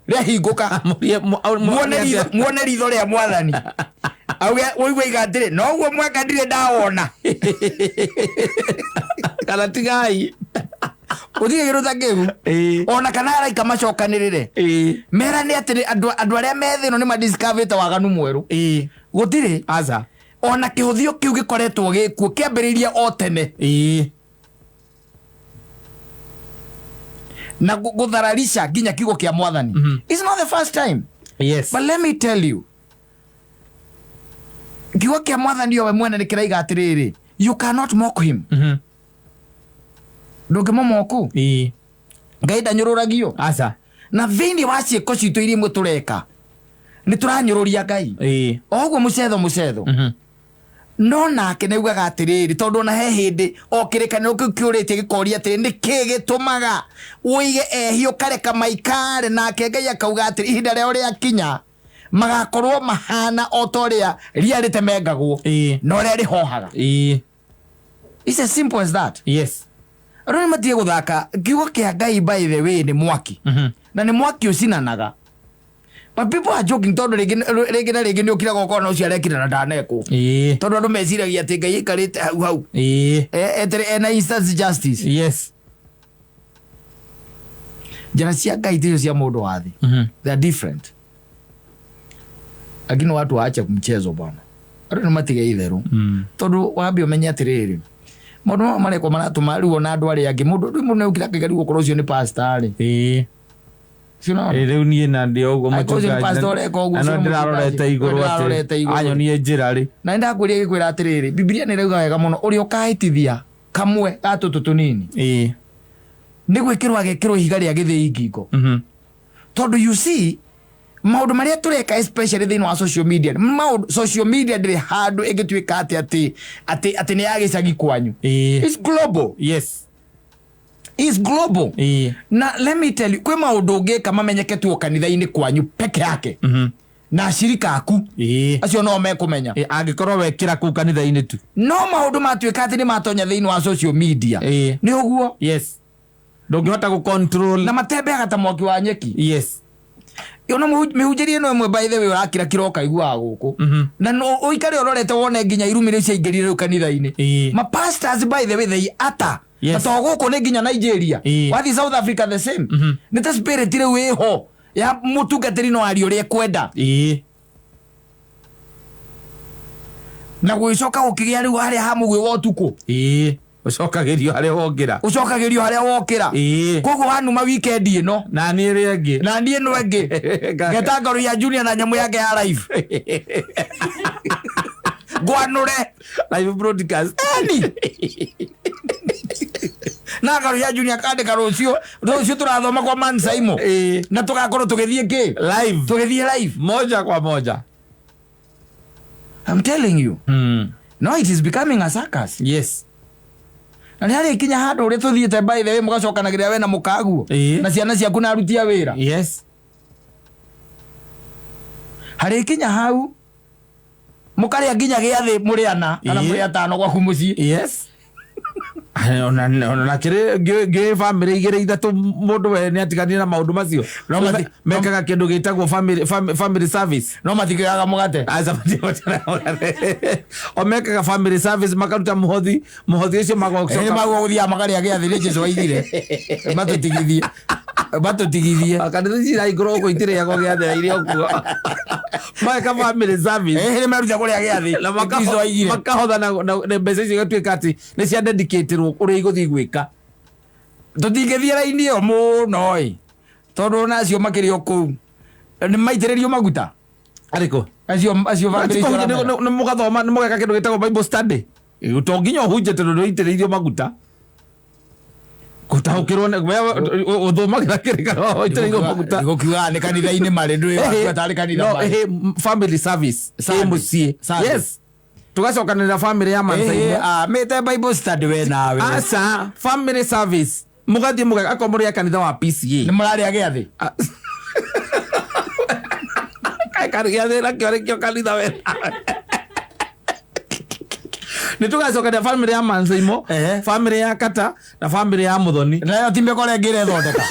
rĩahingũka, muone ritho rĩa Mwathani auge ũigue iga atĩrĩ, noguo mwaka ndirĩ ndawona. Kana tigai. Gũtirĩ kĩndũ ta kĩu. Ona kana araika macokanĩrĩre merane atĩrĩ, andũ arĩa me thĩ ĩno nĩ madiscoverĩte waganu mwerũ. Gũtirĩ. Aca. Ona kĩhũthio kĩu gĩkoretwo gĩkuo kĩambĩrĩirie o tene na gũthararisha nginya kiugo kĩa Mwathani. It's not the first time. But let me tell you, kiugo kĩa Mwathani o we mwene nĩ kĩraiga atĩrĩrĩ, you cannot mock him. Ndũngĩmũmoku. Ngai ndanyũrũragio. Aca. Na thĩinĩ wa ciĩko citũ iria imwe tũreka nĩ tũranyũrũria Ngai, o ũguo mũcetho mũcetho. No nake nĩ augaga atĩrĩrĩ, tondũ ona he hĩndĩ o kĩrĩkanĩro kĩu kĩũrĩtie gĩkoria atĩrĩ, nĩ kĩ gĩtũmaga ũige ehia ũkareka maikare? Nake Ngai akauga atĩrĩ, ihinda rĩao rĩakinya magakorwo mahana o ta ũrĩa ria rĩtemengagwo na ũrĩa rĩhohaga. It's as simple as that. Andũ nĩ matige gũthaka kiugo kĩa Ngai. By the way, nĩ mwaki, na nĩ mwaki ũcinanaga, but people are joking, tondũ rĩngĩ rĩngĩ na rĩngĩ nĩ ũkiraga ũkona ũcio arekire na ndanekwo, tondũ andũ meciragia atĩ Ngai aikarĩte hau hau etere ena instant justice. Njĩra cia Ngai ticio cia mũndũ wa thĩ. They are different, lakini watu waache mchezo bwana, andũ nĩ matige itherũ, tondũ wambe ũmenye atĩrĩrĩ, maũndũ maya marekwo maratũma rĩu ona andũ arĩa angĩ, mũndũ rĩu mũndũ nĩũkira akaiga rĩu okorwo ũcio nĩ pastor rĩ. Cio nĩwona? Ĩ, rĩu niĩ na ndĩ o ũguo. Angĩkorwo ũcio nĩ pastor ũreka ũguo, Na no ũcio nĩ ndĩrarorete mũchungaji. igũrũ Ndĩrarorete atĩ igũrũ. anyonie njĩra rĩ. Na nĩndakwĩria gĩkwĩra atĩrĩrĩ, Bibilia nĩ ĩrauga wega mũno, ũrĩa ũkahĩtithia kamwe ga tũtũ tũnini nĩ gwĩkĩrwo agekĩrwo ihiga rĩa gĩthĩi ngingo. Tondũ you see, maũndũ marĩa tũreka especially thĩinĩ wa social media, maũndũ social media ndĩrĩ handũ ĩngĩtuĩka atĩ nĩ ya gĩcagi kwanyu. It's global. Is global. Ĩĩ. Na let me tell you, kwĩ maũndũ ũngĩka mamenyeke tu o kanitha-inĩ kwanyu peke yake na acirika aku acio no mekũmenya. Angĩkorwo wekĩra kũu kanitha-inĩ tu. No maũndũ matuĩka atĩ nĩ matonya thĩinĩ wa social media, nĩ ũguo. Yes, ndũngĩhota gũ control. Na matembeaga ta mwaki wa nyeki. Ona mĩhunjĩrie ĩno ĩmwe, by the way, ũrakira kira ũkaiguaga gũkũ na no ũikare ũrorete wone nginya irumi rĩu ciaingĩrire rĩu kanitha-inĩ. Ma pastors, by the way, they utter. Na to gũkũ, nĩ nginya Nigeria. Wathiĩ South Africa, the same. Nĩ ta spirit rĩu ĩho ya mũtungatĩri no aria ũrĩa ekwenda. Na gũgĩcoka gũkĩgĩa rĩu harĩa ha mũgwĩ wa ũtukũ. Ĩĩ, ũcokagĩrio harĩa wongĩra. Ũcokagĩrio harĩa wokĩra. Koguo wanuma weekend ĩno, na niĩ ĩrĩa ĩngĩ, na niĩ ĩno ĩngĩ ngeta ngoro ya Junior na nyamũ yake ya live ngwanũre. Live broadcast. Eni na ngoro ya Junior kandĩka rũciũ, rũciũ tũrathoma kwa Man Saimo na tũgakorwo tũgĩthiĩ kĩ? Live. Tũgĩthiĩ live. Moja kwa moja. I'm telling you, no, it is becoming a circus. Na nĩ harĩ kinya handũ ũrĩa tũthiĩte, by the way, mũgacokanagĩrĩra we na mũkaguo na ciana ciaku na aruti a wĩra. Harĩ kinya hau mũkarĩa nginya gĩathĩ mũrĩ ana kana mũrĩ atano gwaku mũciĩ. Yes, ona kĩrĩ ngĩ bamĩrĩ igĩrĩ ithatũ, mũndũ we nĩ atiganire na maũndũ macio. No Mekaga kĩndũ gĩtagwo family service. No matikĩraga mũgate. Aca, o mekaga family service, makaruta mũhothi, mũhothi ũcio Nĩ magocoka. maguo gũthiaga makarĩa gĩathĩ nĩ Jesu aigire matũtigithie, matũtigithie. Kanitha ici irahingũrwo gũkũ itirĩagwo gĩathĩ irĩ o kuo, mageka family service. Nĩ meruta kũrĩa gĩathĩ. Na Kristo aigire. makahotha na mbeca icio igatuĩka atĩ nĩ cia dedicatĩrwo ũrĩa igũthiĩ gwĩka. Tũtingĩthiĩ raini ĩyo mũno ĩ, tondũ ona acio makĩrĩ o kũu nĩ maitĩrĩrio maguta. Arĩkũ? Acio bamĩrĩ icio ũramera. Nĩ mũgathoma, nĩ mũgeka kĩndũ gĩtagwo Bible study. To nginya ũhunje tondũ nĩ ũitĩrĩirio maguta gũtaũkĩrwo ũthomagĩra kĩrĩkanĩro ũitĩrĩirio maguta. Gũkiuga nĩ kanitha-inĩ marĩ ndũĩ wakiuga tarĩ kanitha No, marĩ. Family service Sunday. ĩ mũciĩ. Sunday. Yes, tũgacokanĩrĩra family ya Mansaimo. Mĩte Bible study we nawe. Aca, family service, mũgathiĩ mũgeka akorwo mũrĩ a kanitha wa Nĩ PCA. mũrarĩa gĩathĩ. Kaĩ gĩathĩ nakĩo nĩkĩo kanitha we nĩ tũgacokania family ya Mansaimo, family ya Kata na family ya Muthoni. Nayo ti mĩkora ĩngĩ ĩrethondeka.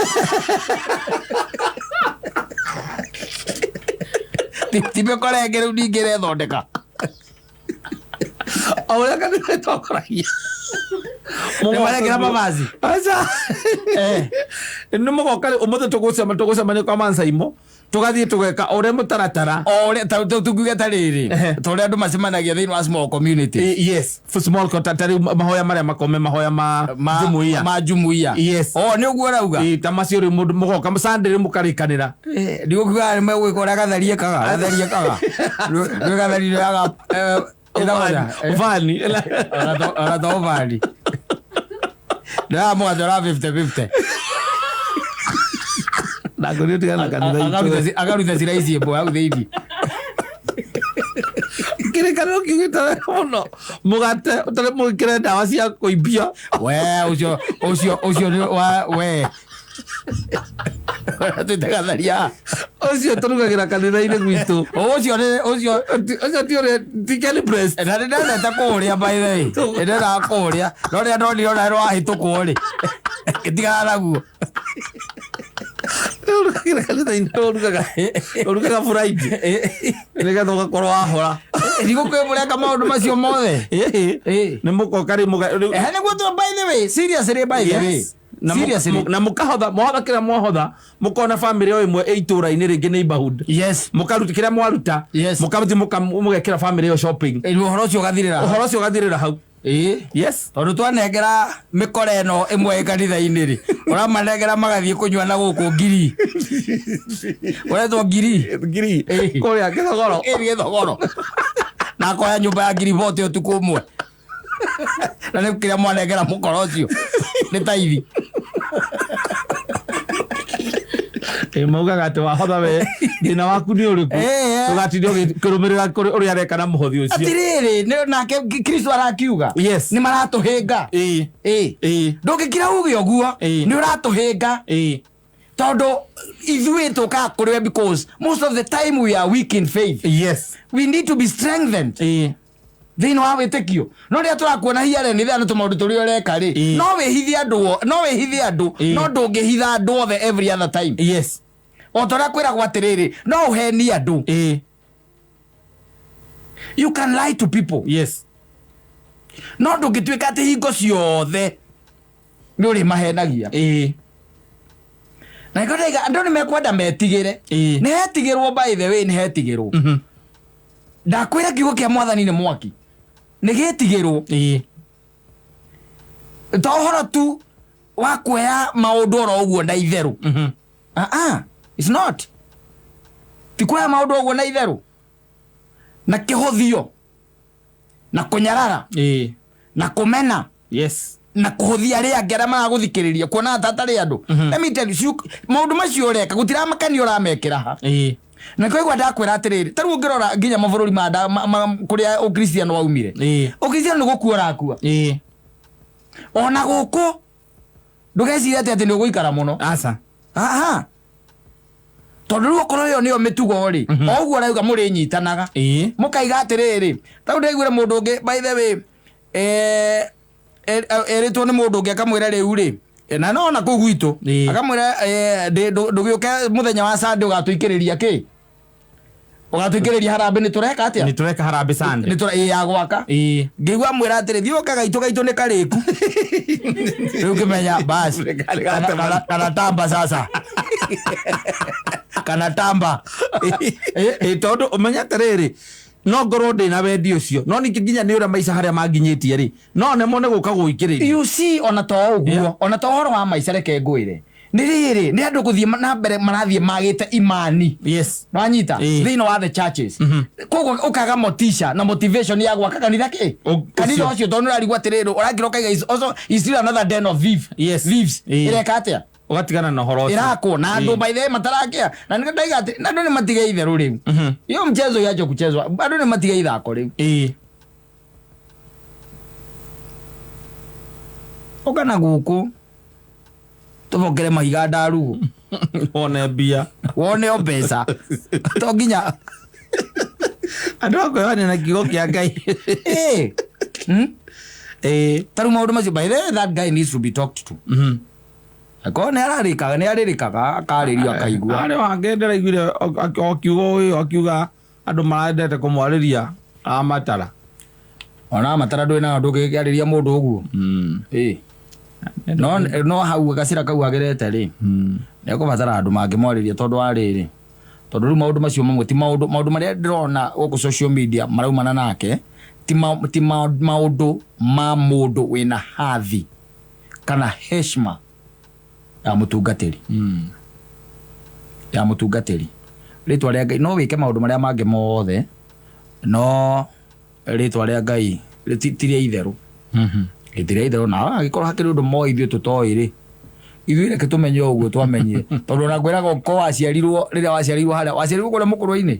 Ti mĩkora ĩngĩ rĩu ningĩ ĩrethondeka. O ũrĩa kanitha ĩtongoragia. Nĩ marekĩra mavazi. Aca, nĩ mũgoka rĩ, ũmũthĩ tũgũcemania kwa Mansaimo, tũgathiĩ tũgeka ũrĩa mũtaratara. O ũrĩa tungiuge ta rĩrĩ, ta ũrĩa andũ macemanagia thĩinĩ wa small community. Yes, for small ta rĩu mahoya marĩa makome, mahoya ma jumuiya. Ma jumuiya. Yes. O nĩ ũguo ũrauga. Ta macio rĩu mũndũ mũgoka Sunday rĩu mũkarĩkanĩra. Ndigũkiuga nĩ megwĩka ũrĩa gatharie kaga gatharie kaga rwĩ gatharie yaga Ũbani. Ona to ũbani ndĩramwatha ũra 50-50. Na ngũri ũtigana na kanitha itũ. Akaruta cira ici ĩmwe hau thĩinĩ. Kĩrĩkanĩro kiugĩte wega mũno, mũgate ũtarĩ mũgĩkĩre ndawa cia kũimbia. We ũcio nĩ wa we twĩte gatharia. Ũcio tũrugagĩra kanitha-inĩ gwitũ. Ũcio nĩ ũcio. Ũcio ti ũrĩa ti Kenny Breast. Na nĩ ndendete kũũrĩa, by the way, nĩ ndendaga kũũrĩa, no rĩrĩa ndonire ona rwahĩtũkwo rĩ, ngĩtigana naguo. Ũrugagĩra kanitha-inĩ, ũrugaga Friday nĩgetha ũgakorwo wahora. Thigũkũ mũreka maũndũ macio mothe. Nĩ mũgoka rĩu Ehe, nĩguo tu, by the way, seriously, by the way. Yes. Na Seriously. na mũkahotha, mwahotha kĩrĩa mwahotha, mũkona bamĩrĩ o ĩmwe ĩ itũra-inĩ rĩngĩ neighborhood. Mũkaruta kĩrĩa mwaruta, mũkathiĩ mũgekĩra bamĩrĩ ĩyo shopping. Ũhoro ũcio ũgathirĩra. Ũhoro ũcio ũgathirĩra hau. Yes. Tondũ twanengera mĩkora ĩno ĩmwe ĩ kanitha-inĩ rĩ, ũramanengera magathiĩ kũnyua na gũkũ ngiri ũretwo ngiri. Ngiri kũrĩa Gĩthogoro. Ĩ Gĩthogoro, na akoya nyũmba ya ngiri bote ũtukũ ũmwe, na nĩ kĩrĩa mwanengera mũkora ũcio nĩ taithi. Ĩ, maugaga atĩ wahotha we thĩna waku nĩ ũrĩkũ? Eh, eh. Ũgatinda ũkĩrũmĩrĩra ũrĩa areka na mũhothi ũcio. Atirĩrĩ, nake Kristo arakiuga Yes. nĩ maratũhĩnga. Ĩ. Ĩ. Ĩ. Ndũngĩkira uge ũguo. Ĩ. Nĩ ũratũhĩnga. Ĩ. Tondũ ithuĩ tũkaga kũrĩ we because most of the time we are weak in faith. Yes. We need to be strengthened Ĩ. thĩinĩ wa wĩtĩkio. No rĩrĩa tũrakuona hiarĩ nĩ thana tũmaũndũ tũrĩa ũreka rĩ, Ĩ. no wĩhithe andũ no wĩhithe andũ, Ĩ. no ndũngĩhitha andũ othe every other time. Yes. O ta ũrĩa kwĩragwo atĩrĩrĩ, no ũhenie andũ. Ĩ. You can lie to people. Yes. No ndũngĩtuĩka atĩ hingo ciothe nĩ ũrĩ mahenagia. Ĩ. Na nĩkĩo ndaiga andũ nĩ mekwenda metigĩre. Ĩ. Nĩ hetigĩrwo, by the way, nĩ hetigĩrwo. Ndakwĩra kiugo kĩa mwathani nĩ mwaki, nĩ gĩtigĩrwo. Ĩ. To ũhoro tu wa kuoya maũndũ oro ũguo na itherũ. Ah ah, it's not, ti kuoya maũndũ ũguo na itherũ na kĩhũthio na kũnyarara Ĩ. na kũmena Yes. na kũhũthia arĩa angĩ arĩa maragũthikĩrĩria, kuona ta atarĩ andũ. Let me tell you, maũndũ macio ũreka gũtiramakania ũramekĩra ha. Ĩ. Na koigua ndakwĩra atĩrĩrĩ, ta rĩu ũngĩrora nginya mabũrũri ma kũrĩa ũkristiano waumire, Ĩ. ũkristiano nĩ gũkua ũrakua. Ĩ. Ona gũkũ ndũgecirie atĩ nĩ ũgũikara mũno. Aca. Aha, tondũ rĩu okorwo ĩyo nĩyo mĩtugo rĩ, o ũguo ũrauga mũrĩnyitanaga, Ĩ. mũkaiga atĩrĩrĩ, ta rĩu ndaiguire mũndũ ũngĩ, by the way, erĩtwo nĩ mũndũ ũngĩ, akamwĩra rĩu rĩ, na no ona kũu gwitũ, Ĩ. akamwĩra, ndũgĩũke mũthenya wa Sunday ũgatũikĩrĩria kĩ, ũgatũikĩrĩria harambĩ, nĩ tũreka atĩa? Nĩ tũreka harambĩ Sunday. Nĩ tũra ĩ ya gwaka. Ĩ. Ngĩigua mwĩra atĩrĩ, thiĩ ũka gaitũ, gaitũ nĩ karĩku. Rĩu ngĩmenya basi kana tamba sasa, kana tamba. Ĩ, tondũ ũmenye atĩrĩrĩ, no ngorwo ndĩ na wendi ũcio, no ningĩ nginya nĩ ũrĩa maica harĩa manginyĩtie rĩ, no nemwo nĩ gũka gũikĩrĩria. You see, ona to ũguo, ona to ũhoro wa maica, reke ngwĩre nĩ rĩrĩ, nĩ andũ gũthiĩ na mbere marathiĩ magĩte imani. Yes. Wanyita? Ĩ. Thĩinĩ wa the churches, koguo ũkaga motisha na motivation ya gwaka kanitha kĩ kanitha ũcio. Ũcio tondũ nĩũrarigwo atĩrĩrĩ, ũrakira ũkaiga is also is still another den of thief, Yes. thieves. Ĩ. Ĩreka atĩa? Ũgatigana na ũhoro ũcio. Ĩrakwo na andũ Ĩ. by the way matarakia, na nĩkĩo ndaiga atĩ na andũ nĩ matige itherũ rĩu. Hiyo mchezo iache kuchezwa, andũ nĩ matige ithako rĩu. Ĩ. Ũka na gũkũ tũbokere mahiga ndarugu. Wone mbia. Wone o mbeca to nginya. Andũ akwĩhonia na kiugo kĩa Ngai. Ĩ. Ĩ. Ta rĩu maũndũ macio, by the way, that guy needs to be talked to. Akorwo nĩ ararĩkaga, nĩ arĩrĩkaga, akarĩrio akaigua. Arĩ wangĩ ndĩraiguire okiuga ũyũ akiuga andũ marendete kũmwarĩria amatara. Ona matara ndũĩ nayo, ndũngĩkĩarĩria mũndũ ũguo. Ĩ. No no hau gacĩra kau agerete rĩ, nĩ ekũbatara andũ mangĩmwarĩria, tondũ wa rĩrĩ, tondũ rĩu maũndũ macio mamwe ti maũndũ marĩa ndĩrona gũkũ social media maraumana nake, ti maũndũ ma mũndũ wĩna hathi kana heshima ya mũtungatĩri, ya mũtungatĩri rĩtwa rĩa Ngai. No wĩke maũndũ marĩa mangĩ mothe, no rĩtwa rĩa Ngai ti rĩa itherũ. Ĩ, ti rĩa itherũ. Na angĩkorwo hakĩrĩ ũndũ moĩ ithuĩ tũtoĩ rĩ, ithuĩ reke tũmenye o ũguo twamenyire, tondũ ona ngwĩraga ũko waciarirwo, rĩrĩa waciarirwo, harĩa waciarirwo kũrĩa mũkũrũ-inĩ.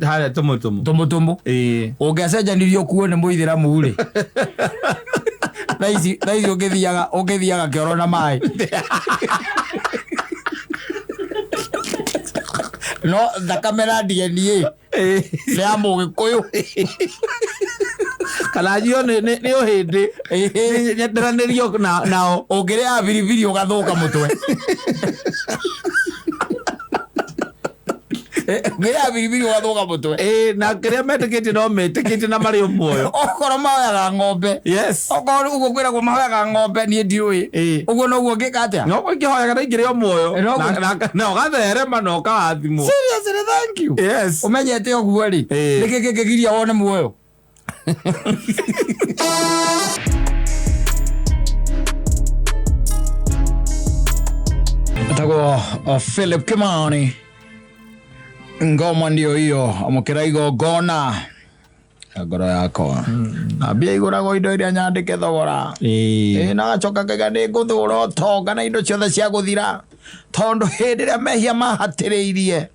Harĩa tũmũtũmũ. Tũmũtũmũ. Ĩ. Ũngĩacenjanirio kuo nĩ mũithĩramu rĩ, thaa ici ũngĩthiaga kĩoro na maĩ, no thakame na DNA nĩ ya mũgĩkũyũ. Kana njio nĩ ũhĩndĩ nyenderanĩrio nao. Ũngĩrĩa biribiri ũgathũka mũtwe. Ũngĩrĩa biribiri ũgathũka mũtwe. Ĩ, na kĩrĩa metĩkĩtie no metĩkĩtie na marĩ o muoyo. Okorwo mahoyaga ng'ombe, Yes. okorwo ũguo kwĩragwo mahoyaga ng'ombe, niĩ ndiũĩ. Ĩ. Ũguo noguo ngĩka atĩa? No ingĩhoyaga na ingĩrĩ o muoyo. No Na ũgatherema na ũkarathimwo. Seriously, thank you. Yes. Ũmenyete ũguo rĩ, Ĩ. nĩkĩ kĩngĩgiria wone muoyo? Etagwo Philip Kimani, ngoma ndio hiyo, amũkĩra igongona ya ngoro yakwa, na mbia igũragwo indo iria nyandĩke thogora. Ĩ. Ĩ, na gacoka kaiga nĩ ngũthũra ũtonga na indo ciothe cia gũthira. Tondũ hĩndĩ ĩrĩa mehia mahatĩrĩirie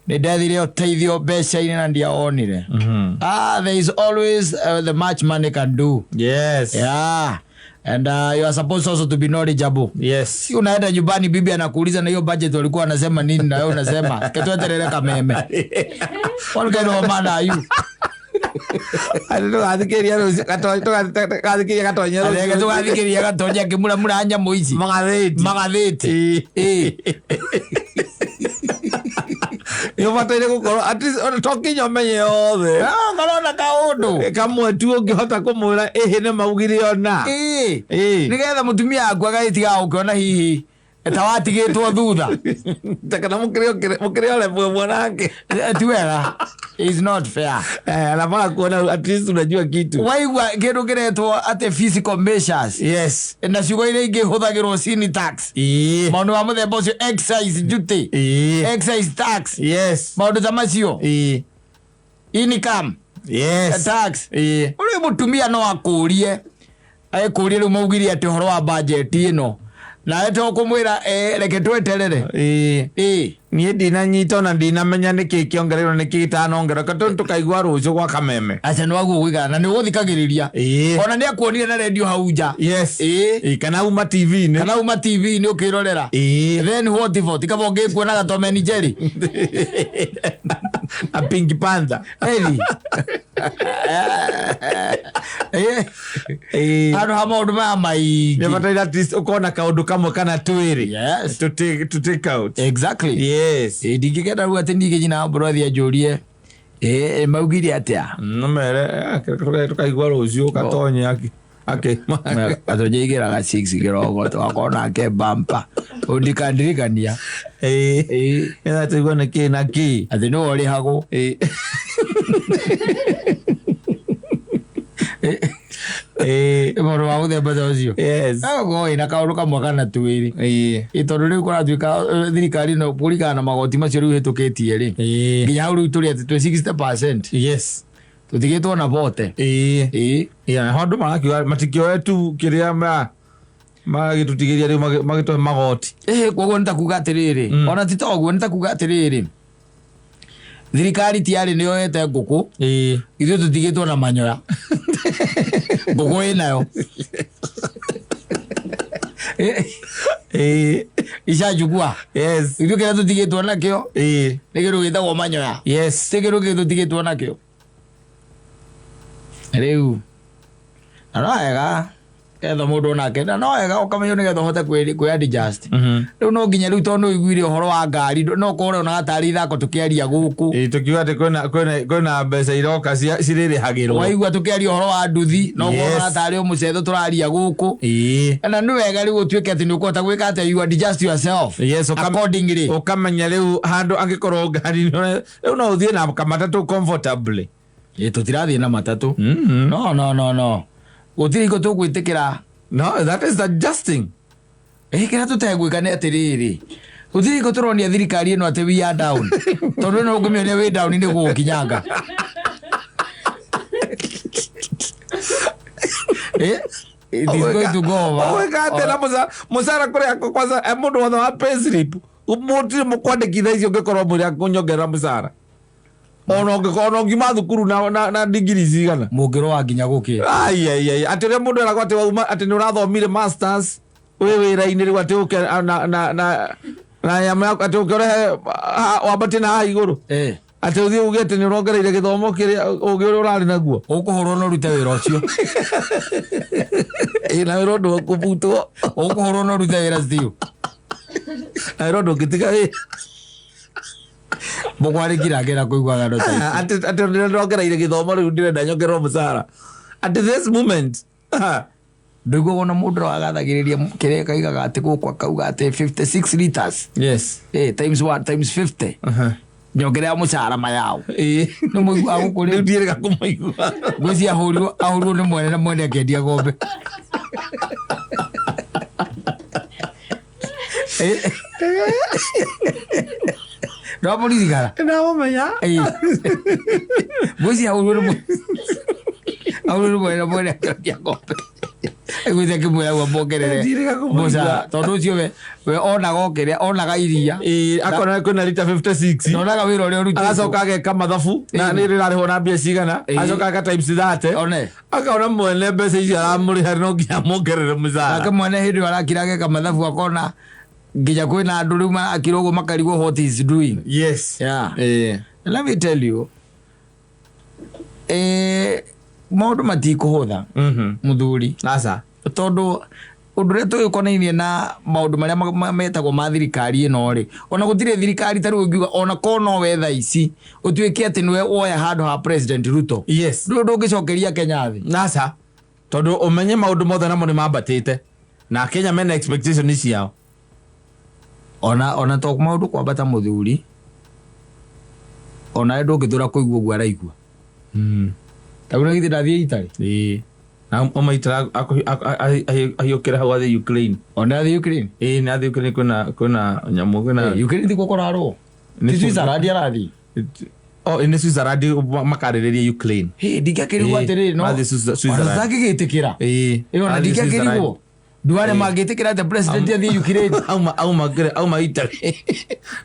nĩ ndethire ũteithio mbeca-inĩ na ndiawonire. There is always the much money can do. Yes. Yeah. And you are supposed also to be knowledgeable. Yes. Si unaenda nyumbani bibi anakuuliza na hiyo budget walikuwa wanasema nini na wewe unasema ketweterere kameme. What kind of a man are you? Atĩ tũgathikĩrĩria rũciũ, tũgathikĩrĩria gatonye rũciũ. Reke tũgathikĩrĩria gatonye akĩmuramura nyamũ ici. Magathĩti. Magathĩti. Ĩĩ. Nĩ ũbataire gũkorwo at least ona to nginya ũmenye yothe. Ah, ngorwo na kaũndũ. Kamwe tu ũngĩhota kũmwĩra ĩhĩ nĩ maugire ona. Ĩĩ. Ĩĩ. Nĩgetha mũtumia waku agagĩtigaga gũkĩona hihi ta watigĩtwo thutha. Ta kana mũkĩrĩ ole mwe nake. Ti wega. It's not fair. Anafaa kuona at least unajua kitu. Waigua kĩndũ kĩretwo atĩ physical measures. Yes. Na ciugo iria ingĩ hũthagĩrwo sin tax. Ĩĩ. Maũndũ ma mũthemba ũcio excise duty. Ĩĩ. Excise tax. Yes. Maũndũ ta macio. Ĩĩ. Income Yes. tax. Ĩĩ. Ũrĩ mũtumia no akũrie ekũrie rĩu maugire atĩ ũhoro wa budget ĩno nawe to kũmwĩra reke tweterere. Ĩĩ. Ĩĩ. Niĩ ndinanyita ona ndinamenya nĩkĩ kĩongereirwo nĩkĩ gĩtanongererwo reke tũkaigua rũciũ gwa kameme. Aca nĩ waguo gũikara na nĩ ũgũthikagĩrĩria. Ĩĩ. Ona nĩ akuonire na redio hau nja. Yes. Ĩĩ. Ĩĩ, kana uma TV-inĩ. Kana uma TV-inĩ ũkĩrorera. Ĩĩ. Then what if ti kaba ũngĩkuonaga Tom and Jerry. A Pink Panther. Eli. Ĩĩ. Ĩĩ. Handũ ha maũndũ maya maingĩ. Nĩbataire at least ũkona kaũndũ kamwe kana twĩrĩ. Yes. To take out. Exactly. Yes. Ĩĩ, ndingĩkenda rĩu atĩ ningĩ nyina wa mbũrũ athiĩ anjũrie ĩĩ maugire atĩa. Nomere tũkaigua rũciũ gatonye akĩ. Gatonye igĩraga 6 kĩroko tũgakorwo nake bampa ũndikandirikania. Ĩĩ. Ĩĩ. Nĩgetha tũigue nĩkĩ na kĩ. Atĩ nĩwe ũrĩhagwo. Ĩĩ. Ĩĩ. Maũndũ ma mũthemba ta ũcio. Yes. Agakorwo wĩna kaũndũ kamwe kana twĩrĩ. Ĩĩ. Ĩ tondũ rĩu kũratuĩka thirikari ĩno kũringana na magoti macio rĩu ĩhĩtũkĩtie rĩ. Ĩĩ. Nginya hau rĩu tũrĩ atĩ twĩ 60%. Yes. Tũtigĩtwo na bote. Ĩĩ. Ĩĩ. Yeah, ho andũ marakiuga matikĩoe tu kĩrĩa magĩtũtigĩria rĩu magĩtũhe magoti. Ĩhĩ koguo nĩ ta kuga atĩrĩrĩ ona ti ta ũguo nĩ ta kuga atĩrĩrĩ thirikari tiarĩ nĩ yoete ngũkũ Ĩĩ. ithuĩ tũtigĩtwo na manyoya ngũkũ ĩnayo. Ĩĩ. Icachukua. Yes. Ithuĩ kĩrĩa tũtigĩtwo nakĩo Ĩĩ. nĩ kĩndũ gĩtagwo manyoya. Yes. Ti kĩndũ kĩngĩ tũtigĩtwo nakĩo rĩu na no wega ketha mũndũ onake na no wega ũkamenya nĩgetha ũhote kwĩ adjust. Rĩu no nginya rĩu tondũ nĩ ũiguire ũhoro wa ngari no ũkorwo ũronaga tarĩ ithako tũkĩaria gũkũ. Ĩĩ tũkiuga atĩ kwĩna mbeca iroka cirĩrĩhagĩrwo. Waigua tũkĩaria ũhoro wa nduthi no ũkorwo Yes. ũronaga tarĩ o mũcetho tũraria gũkũ. Ĩĩ. Na nĩ wega rĩu ũtuĩke atĩ nĩ ũkũhota gwĩka atĩa you adjust yourself. Yes, accordingly. Ũkamenya rĩu handũ angĩkorwo ngari rĩu no ũthiĩ na kamatatũ comfortably. Ĩĩ tũtirathiĩ na matatũ. No no no no. Gũtirĩ hingo tũgwĩtĩkĩra. No, that is adjusting. Ĩĩ kĩrĩa tũtegwĩka nĩ atĩrĩrĩ. Gũtirĩ hingo tũronia thirikari ĩno atĩ we are down. Tondũ ĩno ũngĩmĩonia wĩ down nĩ gũgũkinyanga. Ĩĩ, it is going to go over. Ũgwĩka atĩa na mũcara kũrĩa kwanza mũndũ wothe wa pay slip mũtirĩ mũkwandĩkithia icio ũngĩkorwo mwĩre akũnyongerera mũcara. Ona ũngĩkorwo ona ũngiuma thukuru na degree cigana. Mũngĩrũa nginya gũkĩe. Ai ai ai atĩ ũrĩa mũndũ eragwo atĩ wauma atĩ nĩ ũrathomire masters wĩ wĩra-inĩ rĩu atĩ ũke na nyama yaku atĩ ũke ũrehe wambatie na haha igũrũ. Atĩ ũthiĩ uge atĩ nĩ ũrongereire gĩthomo kĩrĩa ũgĩ ũrĩa ũrarĩ naguo. Ũkũhũrwo na ũrute wĩra ũcio. Ĩĩ na wĩra ũndũ wa kũbutwo. Ũkũhũrwo na ũrute wĩra Steve. Na wĩra ũndũ ũngĩtiga wĩra. Mũkwarĩkira ngera kũigua ng'ano ta ici. Atĩ ndĩrongereire gĩthomo rĩu ndĩrenda nyongererwo mũcara. At this moment. Ndũiguaga ona mũndũ ũragathagĩrĩria kĩrĩa kaigaga atĩ gũkũ akauga atĩ 56 liters. Yes. Times 1 times 50. Nyongerera mũcara mayao. Ĩĩ. Nĩ mũiguaga gũkũ rĩu? Rĩu ndiĩrĩga kũmũigua. Ngwĩciria ahũrirwo nĩ mwene na mwene akĩendia ng'ombe. Ndwamũririkana? Ndamũmenya. Ĩĩ. Ngwĩciria ahũrirwo nĩ mwene na mwene akĩendia ng'ombe. Aiguĩte akĩmwĩra ũguo mongerere Ndirĩga kũmũigua. mũcara tondũ ũcio we onaga o kĩrĩa onaga iria Ĩĩ, akona kwĩna rita 56 na onaga wĩra ũrĩa ũrutĩtwo agacoka ageka mathabu na Ĩĩ. nĩ rĩrarĩhwo na mbia cigana Ĩĩ. agacoka aka times 30 one akaona mwene mbeca icio aramũrĩha no nginya mongerere mũcara nake mwene hĩndĩ ĩyo arakira ageka mathabu akona nginya kwĩna andũ rĩu marakira ũguo makarigwo what is doing. Yes. Yeah. Ĩĩ. Let me tell you, maũndũ matikũhũtha mũthuri Aca. tondũ ũndũ ũrĩa tũgĩkonainie na maũndũ marĩa metagwo ma thirikari ĩno rĩ, ona gũtirĩ thirikari ta rĩu ũngiuga ona korwo no we thaa ici ũtuĩke atĩ nĩwe woya handũ ha President Ruto, Yes. ndũrĩ ũndũ ũngĩcokeria Kenya thĩ. Aca, tondũ ũmenye maũndũ mothe namo nĩ mambatĩte na Kenya mena expectation ciao. Ona to maũndũ kwambata mũthuri, onawe ndũngĩtũra kũigua ũguo araigua. Ta rĩu githĩ ndathiĩ Italy? Ĩĩ, na ũmaitara ahiũkĩre hau athiĩ Ukraine. Ona athiĩ Ukraine. Ĩĩ, nĩ athiĩ Ukraine, kwĩna nyamũ kwĩna Ukraine ti kuo kũrarũo? Nĩ Ti Switzerland arathiĩ? Oh, nĩ Switzerland makarĩrĩria Ukraine. Hĩ, ndingĩakĩrigwo Ĩĩ, atĩrĩrĩ no mathiĩ Switzerland. ona tutangĩgĩtĩkĩra. Ĩĩ. Ĩĩ, ona Athiĩ ndingĩakĩrigwo ndũ arĩa mangĩtĩkĩra atĩ president athiĩ Ukraine. Auma Italy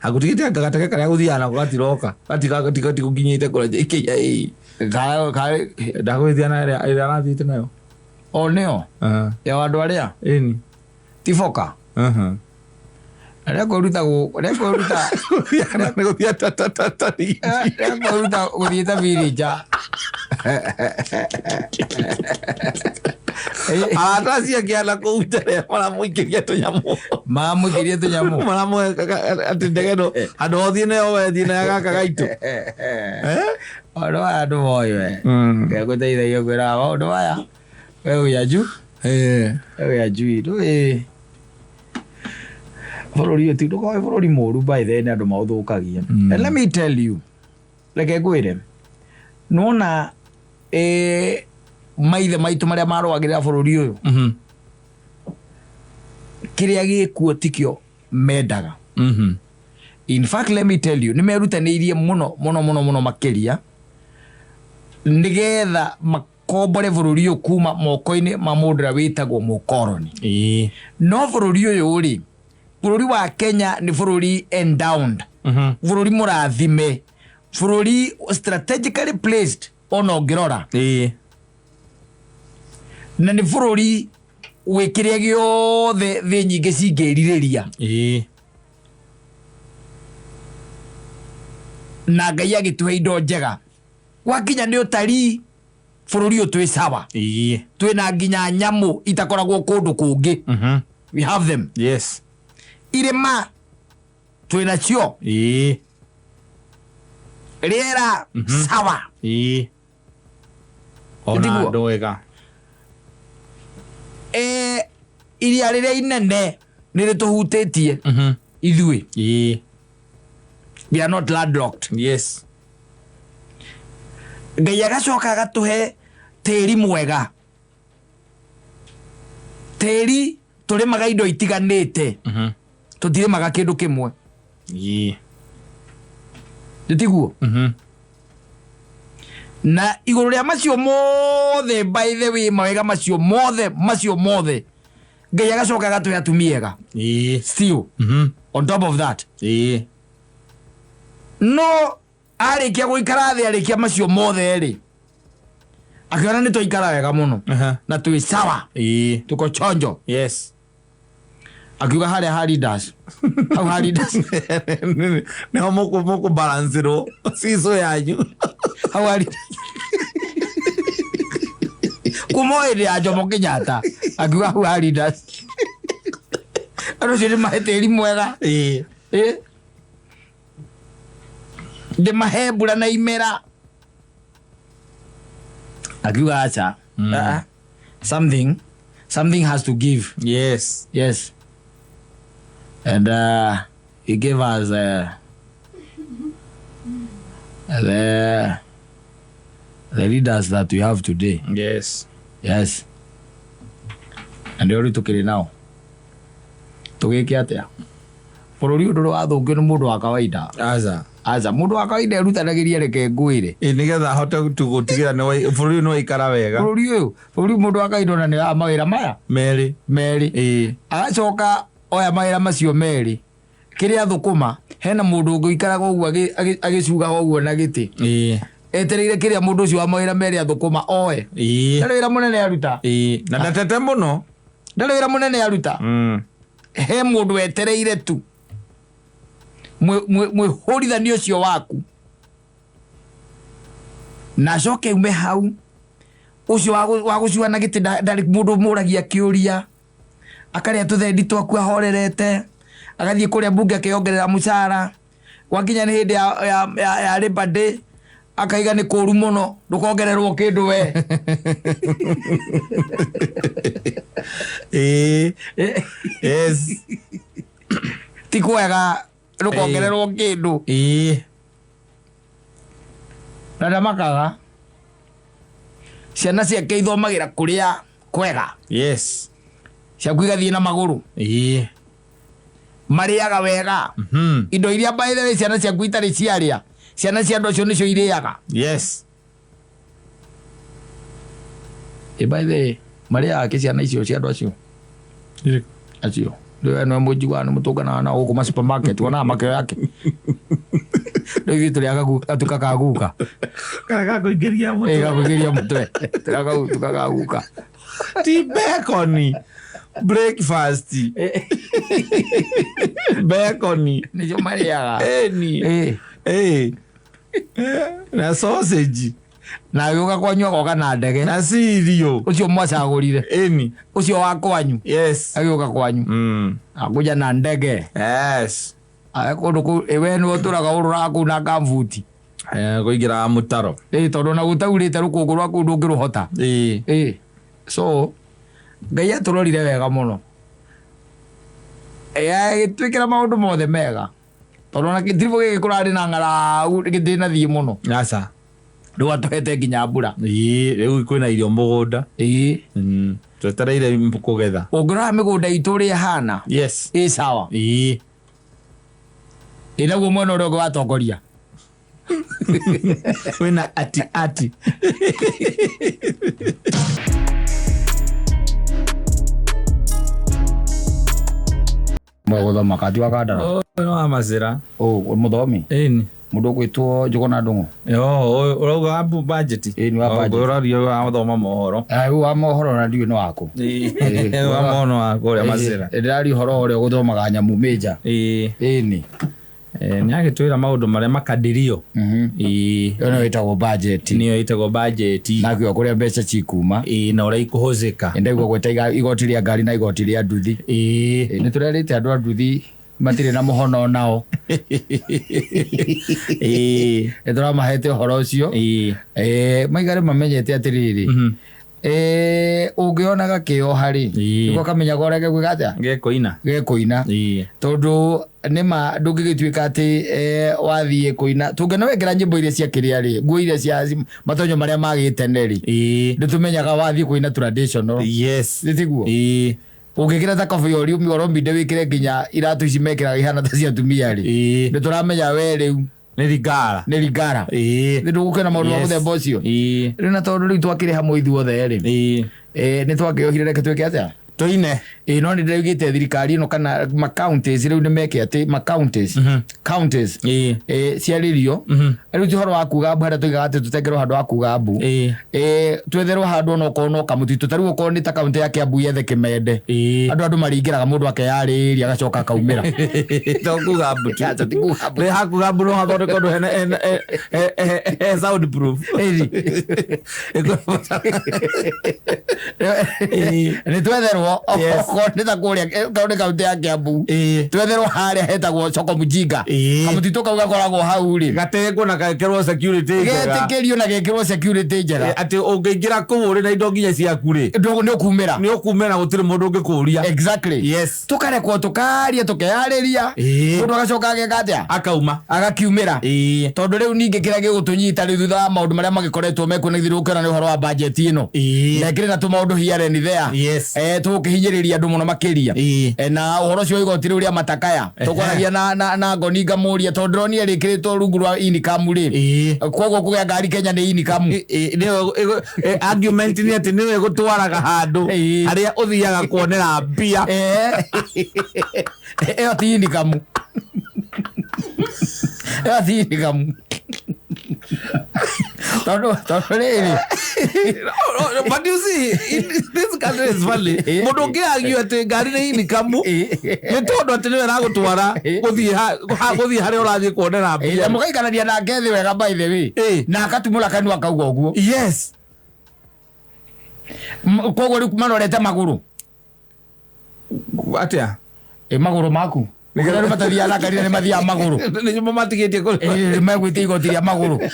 agũtigĩte anga gateke karĩa gũthiaga nako gatiroka gatigũkinyĩte kũrĩa JKIA. Ndagũgĩthia na ĩrĩa arathiĩte nayo. O nĩo ya andũ arĩa Ĩni. ti boka arĩa kwĩruta arĩa kwĩruta Nĩ gũthia tatatata. Arĩa kwĩruta gũthiĩ ta virinja. Arata acio angĩ ana kũu nja maramũikĩria tũnyamũ. Mamũikĩrie tũnyamũ. Maramũhe atĩ ndege ĩno handũ ha ũthiĩ nayo we thiĩ nayo gaka gaitũ. Maũndũ maya andũ moĩ we ngegũteithagia kwĩra maũndũ maya we ũyaju we ũyajui ndũĩ bũrũri ũyũ ti ndũkorwo wĩ bũrũri mũru by the way nĩ andũ maũthũkagia. And let me tell you, reke ngwĩre, nĩwona maithe maitũ marĩa marũagĩrĩra bũrũri ũyũ, kĩrĩa gĩkuo tikĩo mendaga. In fact, let me tell you, nĩ merutanĩirie mũno mũno mũno mũno makĩria nĩgetha makombore bũrũri ũyũ kuma moko-inĩ ma mũndũ ũrĩa wĩtagwo mũkoroni. No bũrũri ũyũ rĩ, bũrũri wa Kenya nĩ bũrũri endowed, bũrũri mũrathime, bũrũri strategically placed ona ũngĩrora, na nĩ bũrũri wĩ kĩrĩa gĩothe thĩ nyingĩ cingĩrirĩria, na Ngai agĩtũhe indo njega. Gwakinya nĩ ũtarii, bũrũri ũyũ twĩ sawa. Twĩna nginya nyamũ itakoragwo kũndũ kũngĩ, we have them. Yes. Irĩma twĩna cio. Rĩera sawa. Ona Nĩtiguo? andũ wega. Iria rĩrĩa inene nĩ rĩtũhutĩtie ithuĩ. We are not landlocked. Yes. Ngai agacoka agatũhe tĩri mwega, tĩri tũrĩmaga indo itiganĩte, tũtirĩmaga kĩndũ kĩmwe. Nĩtiguo? Na igũrũ rĩa macio mothe, by the way, mawega macio mothe, macio mothe, Ngai agacoka agatũhe atumia ega. Still on top of that, no arĩkia gũikara thĩ, arĩkia macio mothe rĩ, akĩona nĩ twaikara wega mũno na twĩ sawa, tuko chonjo. Yes. Akiuga harĩa ha leaders, hau ha leaders, Nĩho mũkũbalancĩrwo cico yanyu. Hau ha leaders kuma o hĩndĩ ya Jomo Kenyatta, akiuga hau ha leaders andũ acio nĩ mahe tĩri mwega. Ndĩmahe mbura na imera. Akiuga aca. Ah, ah. Something has to give. Yes. Yes, and he gave us the leaders that we have today. Yes. Yes, and rĩu tũkĩrĩ nao tũgĩke atĩa? Bũrũri ũyũ ndũrĩ wathũkio nĩ mũndũ wa kawaida. Aca. Aca, mũndũ wa kawaida erutanagĩria, reke ngwĩre. Ĩ, nĩgetha ahote tu gũtigĩra bũrũri ũyũ nĩ waikara wega. Bũrũri ũyũ, bũrũri mũndũ wa kawaida ona nĩ oyaga mawĩra maya Merĩ. Merĩ. Ĩ. Agacoka oya mawĩra macio merĩ, kĩrĩa thũkũma, hena mũndũ ũngĩ ũikaraga ũguo agĩcugaga ũguo na gĩtĩ, Ĩ. etereire kĩrĩa mũndũ ũcio wa mawĩra merĩ athũkũma oe. Ĩ. Ndarĩ wĩra mũnene aruta. Ĩ, na ndatete mũno. Ndarĩ wĩra mũnene aruta. He mũndũ etereire tu mwĩhũrithania ũcio waku na acoke ume hau. Ũcio wa gũcua na gĩtĩ ndarĩ mũndũ mũragia kĩũria, akarĩa tũthendi twaku ahorerete, agathiĩ kũrĩa mbunge akĩongerera mũcara. Gwakinya nĩ hĩndĩ ya Labor Day, akaiga nĩ kũru mũno, ndũkongererwo kĩndũ we. Ĩ, yes. Ti kwega, ndũkongererwo kĩndũ. Ĩ. Na ndamakaga, ciana ciake ithomagĩra kũrĩa kwega. Ciaku igathiĩ na magũrũ. Marĩaga wega. Indo iria, by the way, ciana ciaku itarĩ ciarĩa, ciana cia andũ acio nĩcio irĩaga. Ĩ, by the way, marĩaga kĩ ciana icio cia andũ acio acio? Rĩu nĩwe mũnjiguaga nĩ mũtũnganaga nao gũkũ ma supermarket, wonaga makĩoya kĩ? Rĩu ithuĩ tũrĩaga gatuka ka guka. Kana gakũingĩria Ĩ, mũtwe. Gakũingĩria mũtwe. Tũrĩaga gatuka ka guka. Ti bacon breakfast, bacon. Nĩcio marĩaga. Ĩni. Ĩ. Ĩ, na sausage. Na agĩũka kwanyu agoka na ndege. Na cereal. Ũcio mwacagũrire. Ĩni. Ũcio wa kwanyu. Agĩũka kwanyu akuja na ndege. Aya, kũndũ kũu ĩ, we nĩwe ũtũraga ũrũraga kũu na kambuti. Eh, kũingĩra mũtaro. Ĩ, tondũ ona gũtaurĩte, rũkũngũ rwa kũu ndũngĩrũhota. Ĩ. Ĩ, so Ngai atũrorire wega mũno. Ĩ, agĩtwĩkĩra maũndũ mothe mega, tondũ ona gĩtiribũ gĩkĩ kũrarĩ na ng'aragu gĩtinathiĩ mũno. Aca. Rĩu atũhete nginya mbura. Ĩ, rĩu kwĩna irio mũgũnda. Ĩ. Twetereire kũgetha. Ũngĩrora mĩgũnda itũ ũrĩa ĩhana, ĩ sawa. Ĩ, naguo mwena ũrĩa ũngĩ watongoria Kwĩna ati ati. Gũthoma kati wa kandara. Ũyũ wa macĩra. Ũ mũthomi. Ĩni. Mũndũ ũgwĩtwo Njũgũna Ndũng'ũ. Yo, ũrauga wa budget? Ĩni, wa budget. Ũraria wa thoma mohoro. Rĩu wa mohoro na ndiũĩ nĩ waku. Wa mohoro wa kũrĩa macĩra. Ndĩraria ũhoro ũrĩa ũgũthomaga nyamũ mĩnja. Ĩ. Ĩni. Nĩ agĩtwĩra maũndũ marĩa makadirio. Ĩ. Ĩyo nĩyo ĩtagwo budget. Nĩyo ĩtagwo budget. Nakĩo kũrĩa mbeca cikuma. Ĩ, na ũrĩa ikũhũthĩka. Ndaigua gweta igoti rĩa ngari na igoti rĩa nduthi. Ĩ. Ĩ, nĩ tũrerĩte andũ a nduthi matirĩ na mũhono nao. Ĩ. Nĩ tũramahete ũhoro ũcio. Ĩ. Maigare mamenyete atĩrĩrĩ, ũngĩonaga kĩoha rĩ, Ĩ. nĩguo kamenyaga ũrĩa gegwĩka atĩa. Gekũina. Gekũina. Ĩ. Tondũ nĩma ndũngĩgĩtuĩka atĩ wathiĩ kũina tũngĩona wekĩra nyĩmbo iria cia kĩrĩa rĩ, nguo iria cia matonyo marĩa magĩtene rĩ, nĩtũmenyaga wathiĩ kũina traditional. Nĩ tiguo? Ĩ. Ũngĩkĩra ta kobi orominde, wĩkĩre nginya iratũ ici mekĩraga ihana ta cia atumia rĩ, nĩ tũramenya we rĩu Nĩ ringara. Nĩ ringara. Nĩ ndũgũkĩona maũndũ ma mũthemba ũcio. Rĩu na tondũ rĩu twakĩrĩ hamwe ithuothe rĩ, nĩ twakĩohire, reke twĩke atĩa? Tũine. Ĩ, no nĩ ndĩraugĩte thirikari ĩno kana ma counties rĩu nĩ meke atĩ ma counties, counties ciarĩrio. Rĩu ti ũhoro wa kuga mbu harĩa tuigaga atĩ tũtengerwo handũ ha kuga mbu. Twetherwo handũ onokorwo no kamũtitũ, ta rĩu okorwo nĩ ta kaunti ya Kiambu yethe Kĩmende. Andũ marĩingĩraga, mũndũ akeyarĩria agacoka akaumĩra. To kuga mbu tu. Acha, ti kuga mbu. Nĩ hakuga mbu no hathondekwo ũndũ hena he sound proof. Nĩ twetherwo okorwo nĩ ta kũrĩa, okorwo nĩ kaunti ya Kiambu, twetherwo harĩa hetagwo Soko Mjinga. Kamũtitũ kau gakoragwo hau rĩ, Gatengwo na gekĩrwo security njega. Getĩkĩrio na gekĩrwo security njega. Atĩ ũngĩingĩra kũu ũrĩ na indo nginya ciaku rĩ, nĩ ũkumĩra. Nĩ ũkumĩra na gũtirĩ mũndũ ũngĩkũria. Tũkarekwo tũkaria, tũkeyarĩria, mũndũ agacoka ageka atĩa? Akauma. Agakiumĩra. Tondũ rĩu ningĩ kĩrĩa gĩgũtũnyita rĩu thutha wa maũndũ marĩa magĩkoretwo mekuo nĩ gũkĩona nĩ ũhoro wa budget ĩno, na ĩkĩrĩ na tũmaũndũ here and there. Tũgũkĩaria. Gũkĩhinyĩrĩria andũ mũno makĩria. Na ũhoro ũcio wa igoti rĩu rĩa matakaya tũkwaragia na ngoni ngamũria tondũ ndĩronire rĩkĩrĩtwo rungu rwa income rĩ. Koguo kũgĩa ngari Kenya nĩ income? Nĩyo argument nĩ atĩ nĩwe ĩgũtwaraga handũ harĩa ũthiaga kuonera mbia. Ĩyo ti income, ĩyo ti income tondũ rĩrĩ. But you see, in this country is funny. Mũndũ ũngĩ argue atĩ ngari nĩ income nĩ tondũ atĩ nĩwe ĩragũtwara gũthiĩ harĩa ũrathiĩ kuonera Na mbia. Mũgaikarania nake thĩ wega, by the way, na akatumũra kanua akauga ũguo. Koguo rĩu marorete magũrũ. Atĩa? Ĩ magũrũ maku nĩgetha rĩu matathiaga na ngari na nĩ mathiaga magũrũ. Nĩmo matigĩtie kũrĩ. Ĩ, megwĩtia igoti rĩa magũrũ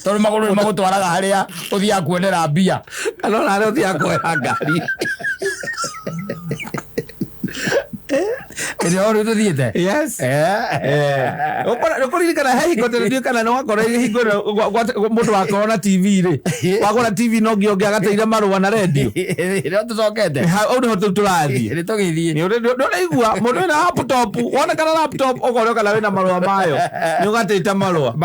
tondũ magũrũ nĩ magũtwaraga harĩa ũthiaga kuonera mbia. Kana ona harĩa ũthiaga kuoya ngari. Ĩrĩa rĩu tũthiĩte. Yes. Ũkũririkana he hingo tene, ndiũĩ kana nĩ wakorwo hingo ĩrĩa mũndũ wakorwo na TV rĩ, wagũra TV no nginya ũngĩagateire marũa na rendio. Ĩrĩa tũcokete. Hau nĩho tũu tũrathiĩ. Nĩ tũgĩthiĩ. Nĩ ũraigua mũndũ wĩna laptop, wonekana laptop ũkorio kana wĩna marũa mayo nĩ ũgatĩte marũa.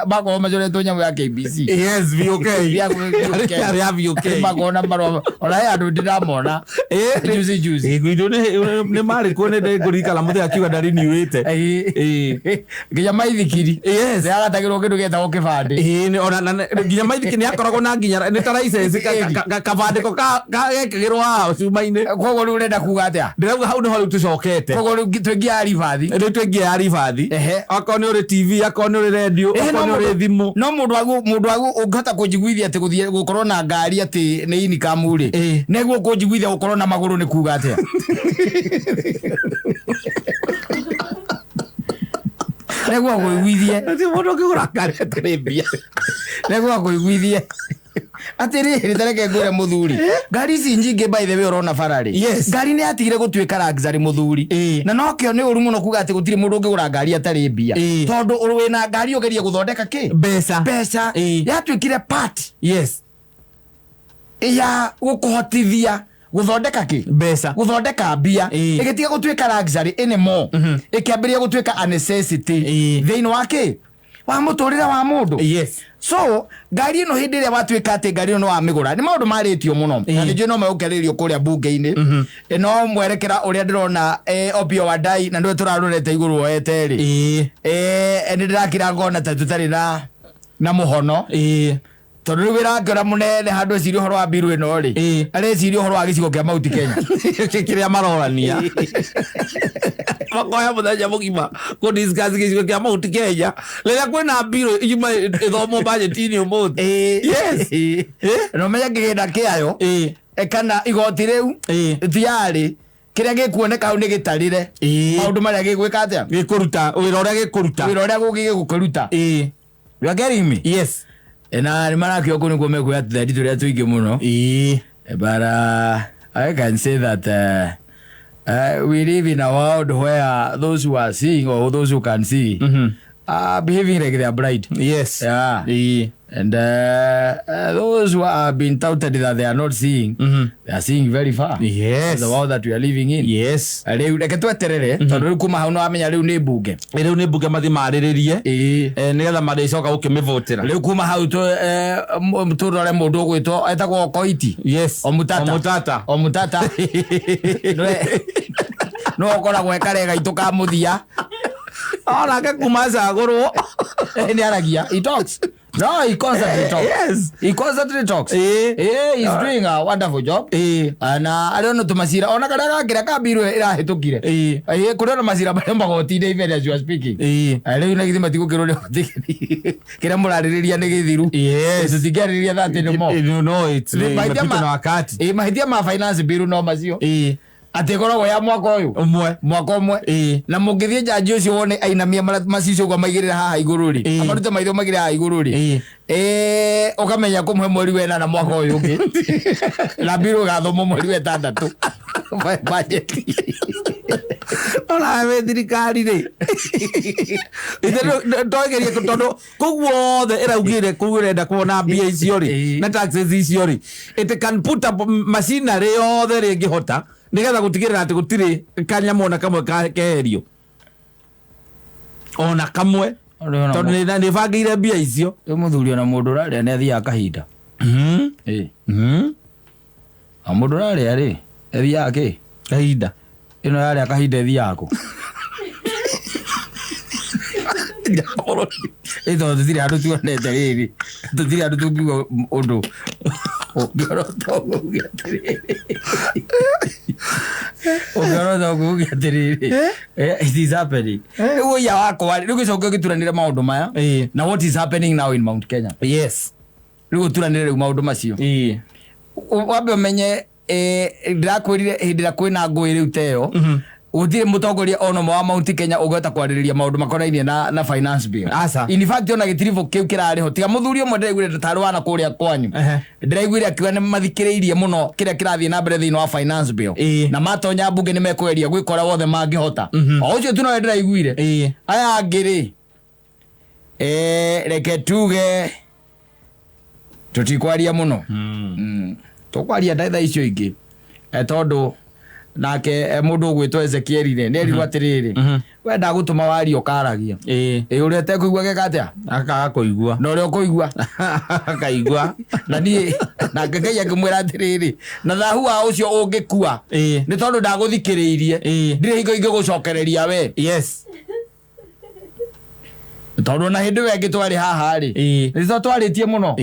Makorwo macoretwo nyamũ ya KBC. Yes, VOK. Ya VOK. Ya VOK. Makona marũa ona he andũ ndĩramona juzi juzi. Gwitũ nĩ marĩ kuo, nĩ ndĩngũririkana mũthenya akiuga ndariniwĩte. Nginya maithikiri nĩagatagĩrwo kĩndũ gĩetagwo kĩbandĩ. Ĩĩ, ona nginya maithikiri nĩ akoragwo na nginya nĩ ta license kabandĩko gekagĩrwo haha cuma-inĩ. Koguo rĩu ũrenda kuga atĩa? Ndĩrauga hau nĩho rĩu tũcokete. Koguo rĩu twĩngia ribathi. Rĩu tũingĩ ya ribathi. Akorwo nĩ ũrĩ TV, akorwo nĩ ũrĩ rendio, akorwo nĩ ũrĩ thimũ. No mũndũ wagu ũngĩhota kũnjiguithia atĩ gũthiĩ gũkorwo na ngari atĩ nĩ income rĩ, nĩguo kũnjiguithia gũkorwo na magũrũ nĩ kuga atĩa? Nĩguo kũiguithie. Gũtirĩ mũndũ ũngĩgũra ngari atarĩ mbia. Nĩguo kũiguithie atĩrĩrĩ, tareke ngwĩre mũthuri, ngari ici nyingĩ, by the way, ũrona bara rĩ, ngari nĩ yatigire gũtuĩka luxury, mũthuri. Na nokĩo nĩ ũru mũno kuga atĩ gũtirĩ mũndũ ũngĩgũra ngari atarĩ mbia, tondũ wĩna ngari ũgerie gũthondeka kĩ? Mbeca. Mbeca. Yatuĩkire part ya gũkũhotithia gũthondeka kĩ? Mbeca. Gũthondeka mbia. Ĩgĩtiga gũtuĩka luxury anymore, ĩkĩambĩrĩria gũtuĩka a necessity thĩinĩ wa kĩ, wa mũtũrĩre wa mũndũ. So ngari ĩno, hĩndĩ ĩrĩa watuĩka atĩ ngari ĩno nĩ wamĩgũra, nĩ maũndũ marĩtio mũno na nĩ njũĩ no megũkĩarĩrĩrio kũrĩa mbunge-inĩ. No mwerekera ũrĩa ndĩrona, Opiyo Wandayi, na nĩwe tũrarorete igũrũ woete rĩ, nĩ ndĩrakira ngona ta tũtarĩ na mũhono, tondũ rĩu wĩra wake ũrĩa mũnene handũ eciria ũhoro wa mbiru ĩno rĩ, areciria ũhoro wa gĩcigo kĩa Mount Kenya. Kĩrĩa marorania makoya mũthenya mũgima kũ discuss gĩcigo kĩa Mount Kenya rĩrĩa kwĩna mbirũ yuma ĩthomwo budget-inĩ ũmũthĩ. Na ũmenye kĩgĩna kĩayo, kana igoti rĩu tiarĩ kĩrĩa gĩkuoneka hau nĩ gĩtarĩre maũndũ marĩa gĩgwĩka atĩa. Gĩkũruta wĩra ũrĩa gĩkũruta. Wĩra ũrĩa gĩgũkĩruta. You are getting me? Yes. Na nĩ marakĩo kũu nĩkuo mekuoya tũthendi tũrĩa tũingĩ mũno. But I can say that we live in a world where those who are seeing or those who can see are behaving like they are blind. And those who have been touted that they are not seeing, they are seeing very far. The world that we are living in. Rĩu reke tweterere tondũ rĩu kuma hau nĩ wamenya rĩu nĩ mbunge. Rĩu nĩ mbunge mathiĩ marĩrĩrie, nĩgetha marĩcoka gũkĩmĩvotera. Rĩu kuma hau tũrore mũndũ ũgwĩtwo etagwo Koiti. Omutata. Omutata. Omutata nĩwe ũkoragwo e karega gaitũ ka mũthia. Onake kuma acagũrwo. Nĩ aragia, he talks, no, he constantly talks. He constantly talks. He's doing a wonderful job. Na arĩ ona tũmacira ona karĩa gakĩrĩa ka mbiru ĩrahĩtũkire. Kũrĩ ona macira marĩa magoti-inĩ even as you are speaking. Rĩu na githĩ matigũkĩrwo nĩ kĩrĩa mũrarĩrĩria nĩ gĩthiru. Tũtingĩarĩrĩria that anymore. No, it's Mahĩtia imepitwo na wakati. Mahĩtia ma finance bill no macio atĩ ĩkoragwo ya mwaka ũyũ. Ũmwe. Mwaka ũmwe. Na mũngĩthiĩ njanji ũcio wone ainamia macicio ũguo maigĩrĩra haha igũrũ rĩ, amarute maitho maigĩrĩra haha igũrũ rĩ, ũkamenya kũmũhe mweri wa ĩnana mwaka ũyũ ũngĩ na mbiru ĩgathomwo mweri wa ĩtandatũ. Budget. Ona we thirikari rĩ togerie tondũ kũu guothe ĩraugire kũu ĩrenda kuona mbia icio rĩ Ĩĩ. na taxes icio rĩ, it can put up machinery yothe rĩngĩhota nĩgetha gũtigĩrĩra atĩ gũtirĩ kanyamũ ona kamwe keherio ona kamwe, tondũ nĩ ĩbangĩire mbia icio. Rĩu mũthuri, ona mũndũ ũrarĩa nĩ athiaga kahinda. Ĩ. O mũndũ ũrarĩa rĩ, athiaga kĩ? Kahinda. Ĩno yarĩa kahinda ĩthiaga kũ? Ĩ tondũ tũtirĩ handũ tuonete rĩrĩ, tũtirĩ handũ tũngiuga ũndũ ũngĩorota ũguo atĩrĩrĩ, ũngĩorota ũguo atĩrĩrĩ, it is happening. Rĩu ũiya wakwa rĩ, rĩu gĩcoke gĩturanĩre maũndũ maya na what is happening now in Mount Kenya. Rĩu ũturanĩre rĩu maũndũ macio. Wambe ũmenye, ndĩrakwĩrire hĩndĩ ĩrĩa kwĩna ngũĩ rĩu ta ĩyo, gũtirĩ mũtongoria ona ũmwe wa Mount Kenya ũngĩhota kwarĩrĩria maũndũ makonainie na finance bill. Aca. In fact, ona gĩtiribũ kĩu kĩrarĩ ho, tiga mũthuri ũmwe ndĩraiguire tarĩ wana kũrĩa kwanyu. Ndĩraiguire akiuga nĩ mathikĩrĩirie mũno kĩrĩa kĩrathiĩ na mbere thĩinĩ wa finance bill na matonya mbunge nĩ mekũgeria gwĩka ũrĩa wothe mangĩhota. O ũcio tu nowe ndĩraiguire. Aya angĩ rĩ, reke tuge tũtikwaria mũno. Tũkwaria thaa icio ingĩ, tondũ nake mũndũ ũgwĩtwo Ezekieli rĩ, nĩ erirwo atĩrĩrĩ, we ndagũtũma waria ũkaragia. Ĩ ũrĩa ũtekũigua geka atĩa? Akaga kũigua. Na ũrĩa ũkũigua akaigua. Na niĩ nake Ngai akĩmwĩra atĩrĩrĩ, na thahu wa ũcio ũngĩkua nĩ tondũ ndagũthikĩrĩirie, ndirĩ hingo ingĩgũcokereria we. Tondũ ona hĩndĩ ĩyo ĩngĩ twarĩ haha rĩ, nĩ twarĩtie mũno.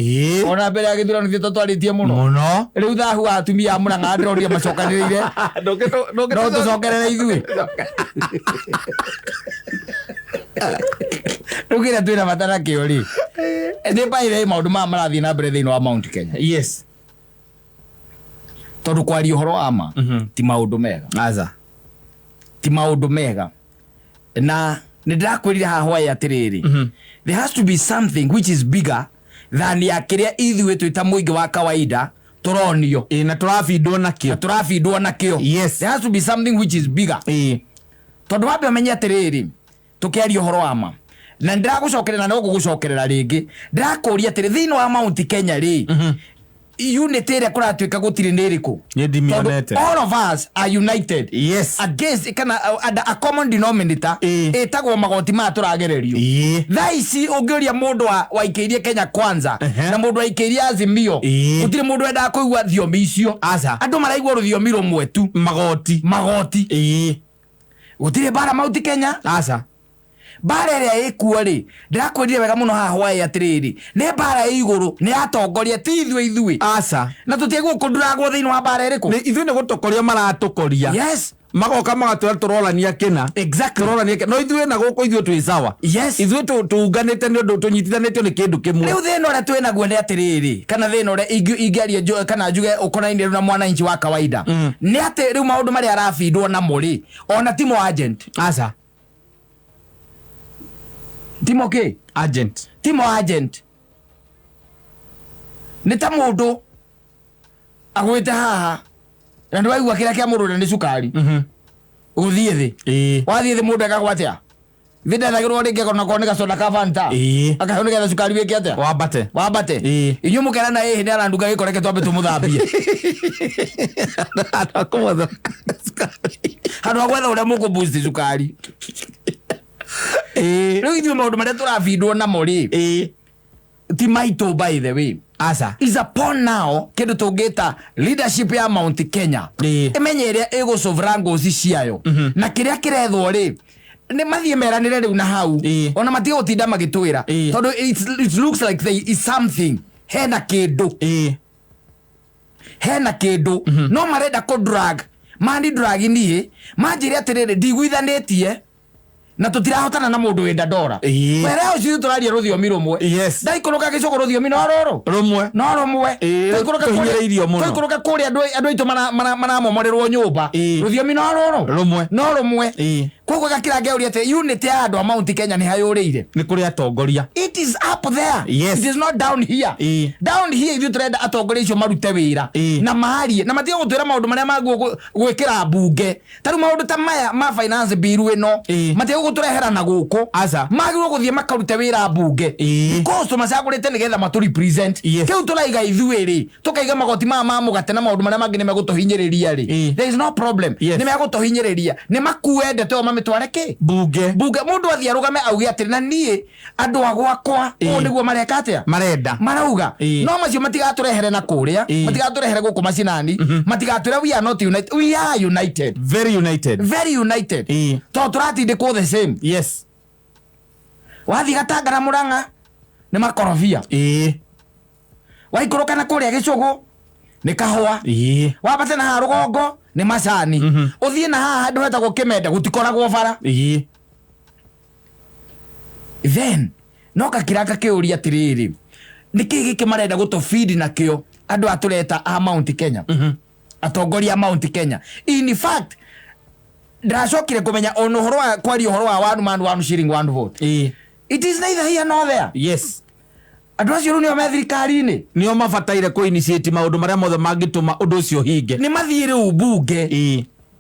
Ona mbere ya gĩthurano nĩ twarĩtie mũno. Mũno. Rĩu thahu wa atumia a Mũrang'a ndĩronire macokanĩrĩire, no tũcokerere ithuĩ. Rĩu kĩrĩa twĩna bata nakĩo rĩ, nĩ by maũndũ maya marathiĩ na mbere thĩinĩ wa Mount Kenya, tondũ kwaria ũhoro wa ma, ti maũndũ mega. Aca. Ti maũndũ mega, na nĩ ndĩrakwĩrire haha hwaĩ atĩrĩrĩ, there has to be something which is bigger than ya kĩrĩa ithuĩ twĩ ta mũingĩ wa kawaida tũronio Ĩ, na tũrabindwo nakĩo. Na tũrabindwo nakĩo. There has to be something which is bigger, tondũ wambe ũmenye atĩrĩrĩ, tũkĩaria ũhoro wa ma, na ndĩragũcokerera na no ngũgũcokerera rĩngĩ, ndĩrakũria atĩrĩ, thĩinĩ wa Mount Kenya rĩ, unity ĩrĩa kũratuĩka gũtirĩ nĩ ĩrĩkũ? Niĩ ndimĩonete. Tondũ all of us are united against kana under a common denominator ĩtagwo magoti maya tũragererio. Thaa ici ũngĩũria mũndũ waikĩirie Kenya Kwanza na mũndũ waikĩirie Azimio, gũtirĩ mũndũ wendaga kũigua thiomi icio. Aca. Andũ maraigua rũthiomi rũmwe tu. Magoti. Magoti. Gũtirĩ mbara Mount Kenya. Aca. Mbara ĩrĩa ĩkuo rĩ, ndĩrakwĩrire wega mũno haha hwaĩ atĩrĩrĩ, nĩ mbara ĩ igũrũ, nĩ atongoria, ti ithuĩ. Aca. Na tũtiagwo kũnduragwo thĩinĩ wa mbara ĩrĩkũ. Nĩ ithuĩ nĩ gũtũkoria maratũkoria. Magoka magatwĩra tũrorania kĩna. Tũrorania kĩna, no ithuĩ na gũkũ ithuĩ twĩ sawa. Ithuĩ tũunganĩte nĩ ũndũ tũnyitithanĩtio nĩ kĩndũ kĩmwe. Rĩu thĩna ũrĩa twĩ naguo nĩ atĩrĩrĩ, kana thĩna ũrĩa ingĩaria kana njuge ũkonainie rĩu na mwananchi wa kawaida, nĩ atĩ rĩu maũndũ marĩa arabindwo namo rĩ, ona timo agent. Aca. Timo kĩ? Agent. Timo agent. Nĩ ta mũndũ agwĩte haha na nĩ waigua kĩrĩa kĩa mũndũ ũrĩa nĩ cukari gũthiĩ thĩ. Wathiĩ thĩ, mũndũ ekagwo atĩa? Thĩ ndethagĩrwo rĩngĩ onakorwo nĩ gacoda ka Fanta, akaheo nĩgetha cukari wĩke atĩa? Wambate. Wambate. Inyuĩ mũkerana, ĩhĩ nĩ arandunga gĩko, reke twambe tũmũthambie. Handũ ha gwetha ũrĩa mũkũ boost cukari. Rĩu ithuĩ maũndũ marĩa tũrabindwo namo rĩ, ti maitũ, by the way. Aca. Is upon now kĩndũ tũngĩta leadership ya Mount Kenya ĩmenye ĩrĩa ĩgũcovra ngoci ciayo na kĩrĩa kĩrethwo rĩ, nĩ mathiĩ meranĩre rĩu na hau. Ona matige gũtinda magĩtwĩra, tondũ it looks like there is something, hena kĩndũ, hena kĩndũ no marenda kũ drag mani drag. Niĩ manjĩre atĩrĩrĩ, ndiguithanĩtie na tũtirahotana na mũndũ wĩ ndandora. Were ũcio tũraria rũthiomi rũmwe. Ndaikũrũka gĩcũgũ, rũthiomi no rũrũ. Rũmwe. No rũmwe. Twaikũrũka Tũhinyĩrĩirio mũno. Twaikũrũka kũrĩa andũ aitũ maramomorerwo nyũmba, rũthiomi no rũrũ. Rũmwe. No rũmwe. Koguo gakira ngeuria atĩ unity ya andũ a Mount Kenya nĩ hayũrĩire. Nĩ kũrĩ atongoria. It is up there. Yes. It is not down here. Down here ithuĩ tũrenda atongoria acio marute wĩra na marie na matige gũtwĩra maũndũ marĩa magwo gwĩkĩra mbunge. Ta rĩu maũndũ ta maya ma finance bill ĩno matige gũtũrehera na gũkũ. Aca. Magĩrĩirwo gũthiĩ makarute wĩra mbunge. Because tũmacagũrĩte nĩgetha matũ represent. Kĩu tũraiga ithuĩ rĩ, tũkaiga magoti maya ma mũgate na maũndũ marĩa mangĩ nĩmegũtũhinyĩrĩria rĩ. There is no problem. Nĩmegũtũhinyĩrĩria. Nĩmakue ndeto ĩyo mamĩtware kĩ? Mbunge. Mbunge. Mũndũ athiĩ arũgame auge atĩrĩ, na niĩ andũ a gwakwa ũũ nĩguo mareka atĩa? Marenda. Marauga. No macio matigatũrehere na kũrĩa, matigatũrehere gũkũ macinani, matigatwĩre we are not united. We are united. Very united. Very united. Tondũ tũratindĩkwo the same. Wathiĩ Gatanga na Mũrang'a nĩ makorobia. Waikũrũka na kũrĩa Gĩcũgũ nĩ kahũa. Wambate na haha rũgongo nĩ macani. Ũthiĩ na haha handũ hetagwo Kĩmende gũtikoragwo bara. Then no gakira gakĩũria atĩrĩrĩ, nĩkĩ gĩkĩ marenda gũtũbidi nakĩo andũ aya tũreta a Mount Kenya? Atongoria a Mount Kenya. In fact, ndacokire kũmenya ona ũhoro wa kwaria ũhoro wa one man one shilling one vote. It is neither here nor there. Andũ acio rĩu nĩo me thirikari-inĩ. Nĩo mabataire kũ initiate maũndũ marĩa mothe mangĩtũma ũndũ ũcio ũhinge. Nĩ mathiĩ rĩu mbunge.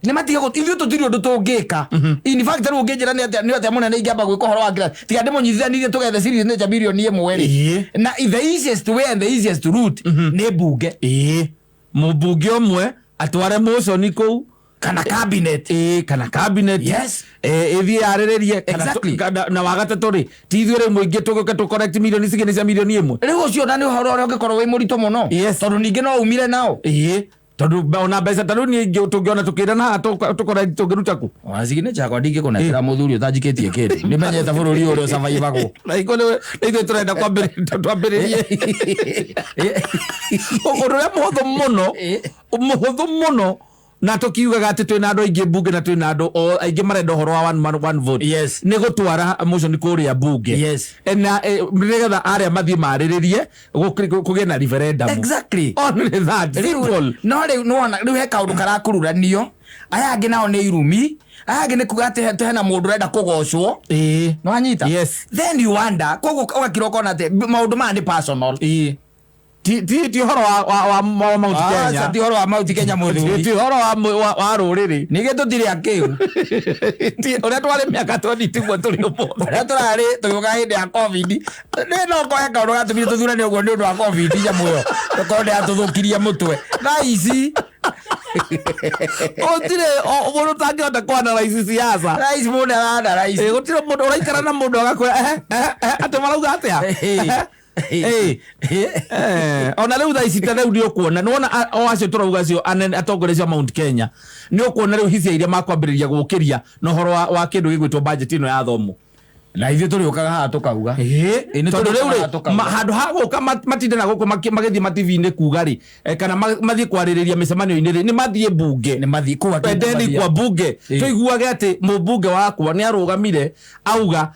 Nĩ matige ithuĩ tũtirĩ ũndũ tũngĩka. In fact, rĩu ũngĩnjĩra nĩ atĩa, nĩ atĩa mũnene ingĩamba gwĩka ũhoro wa class. Tiga ndĩmũnyitithanirie tũgethe signature bilioni ĩmwe rĩ. Na the easiest way and the easiest route nĩ mbunge. Mũmbunge ũmwe atware motion kũu. Kana cabinet. Kana cabinet. Ĩthiĩ yarĩrĩrie. Kana na wa gatatũ rĩ, ti ithuĩ rĩu mũingĩ tũgĩũke tũ collect milioni cigĩrĩ cia milioni ĩmwe. Rĩu ũcio ona nĩ ũhoro ũrĩa ũngĩkorwo wĩ mũritũ mũno. Tondũ ningĩ no umire nao. Tondũ ona mbeca ta rĩu niĩ ingĩ tũngĩona tũkĩra na haha tũkore tũngĩruta kũ? Ona signature yakwa ndingĩkũnengera mũthuri ũtanjikĩtie kĩndũ. Nĩmenyete bũrũri ũrĩa ũcavaivagwo. Na hingo nĩ ithuĩ tũrenda twambĩrĩrie. Ũndũ ũrĩa mũhũthũ mũno, mũhũthũ mũno, na tũkiugaga atĩ twĩna andũ aingĩ mbunge na twĩna andũ aingĩ marenda ũhoro wa one man, one vote. Nĩ gũtwara motion kũrĩa mbunge. Na nĩgetha arĩa mathiĩ marĩrĩrie, kũgĩe na referendum. Only that. Rĩu, Simple. no rĩu nĩwona, rĩu he kaũndũ karakururanio. Aya angĩ nao nĩ irumi. Aya angĩ nĩ kuga atĩ hena mũndũ ũrenda kũgocwo. Nĩwanyita? Then you wonder, koguo ũgakira ũkona atĩ maũndũ maya nĩ personal. Ti ũhoro wa Mount Kenya. Ti ũhoro wa Mount Kenya mũthuri. Ti ũhoro wa rũrĩrĩ. Ningĩ tũtirĩ akĩu. Ti, ũrĩa twarĩ mĩaka 20 tiguo tũrĩ ũmũthĩ. Ũrĩa tũrarĩ tũgĩũka hĩndĩ ya COVID. Nĩ no koe kaũndũ gatũmire tũthurane ũguo nĩ ũndũ wa COVID nyamũ ĩyo. Tũkorwo nĩ yatũthũkirie mũtwe. Thaa ici. Gũtirĩ, mũndũ ũtangĩhota kũ-analyze siasa. Thaa ici mũndũ ara-analyze. Gũtirĩ mũndũ ũraikara na mũndũ agakwĩra, atĩ marauga atĩa? Ona rĩu thaa ici ta rĩu nĩ ũkuona, nĩ wona o acio tũrauga acio anene, atongoria acio a Mount Kenya, nĩ ũkuona rĩu hisia iria makwambĩrĩria gũkĩria na ũhoro wa kĩndũ gĩgwĩtwo budget ĩno ya thomo. Na ithuĩ tũrĩũkaga haha tũkauga. Nĩ Tondũ rĩu tũrĩũkaga rĩ, haha tũkauga. handũ ha gũka matinde na gũkũ magĩthiĩ ma T V-inĩ kuga rĩ, kana mathiĩ kwarĩrĩria mĩcemanio-inĩ rĩ, nĩ mathiĩ mbunge. Nĩ mathiĩ kũu akĩruta Endeni mathiĩ. kwa mbunge. Tũiguage atĩ mũmbunge wakwa nĩ arũgamire auga,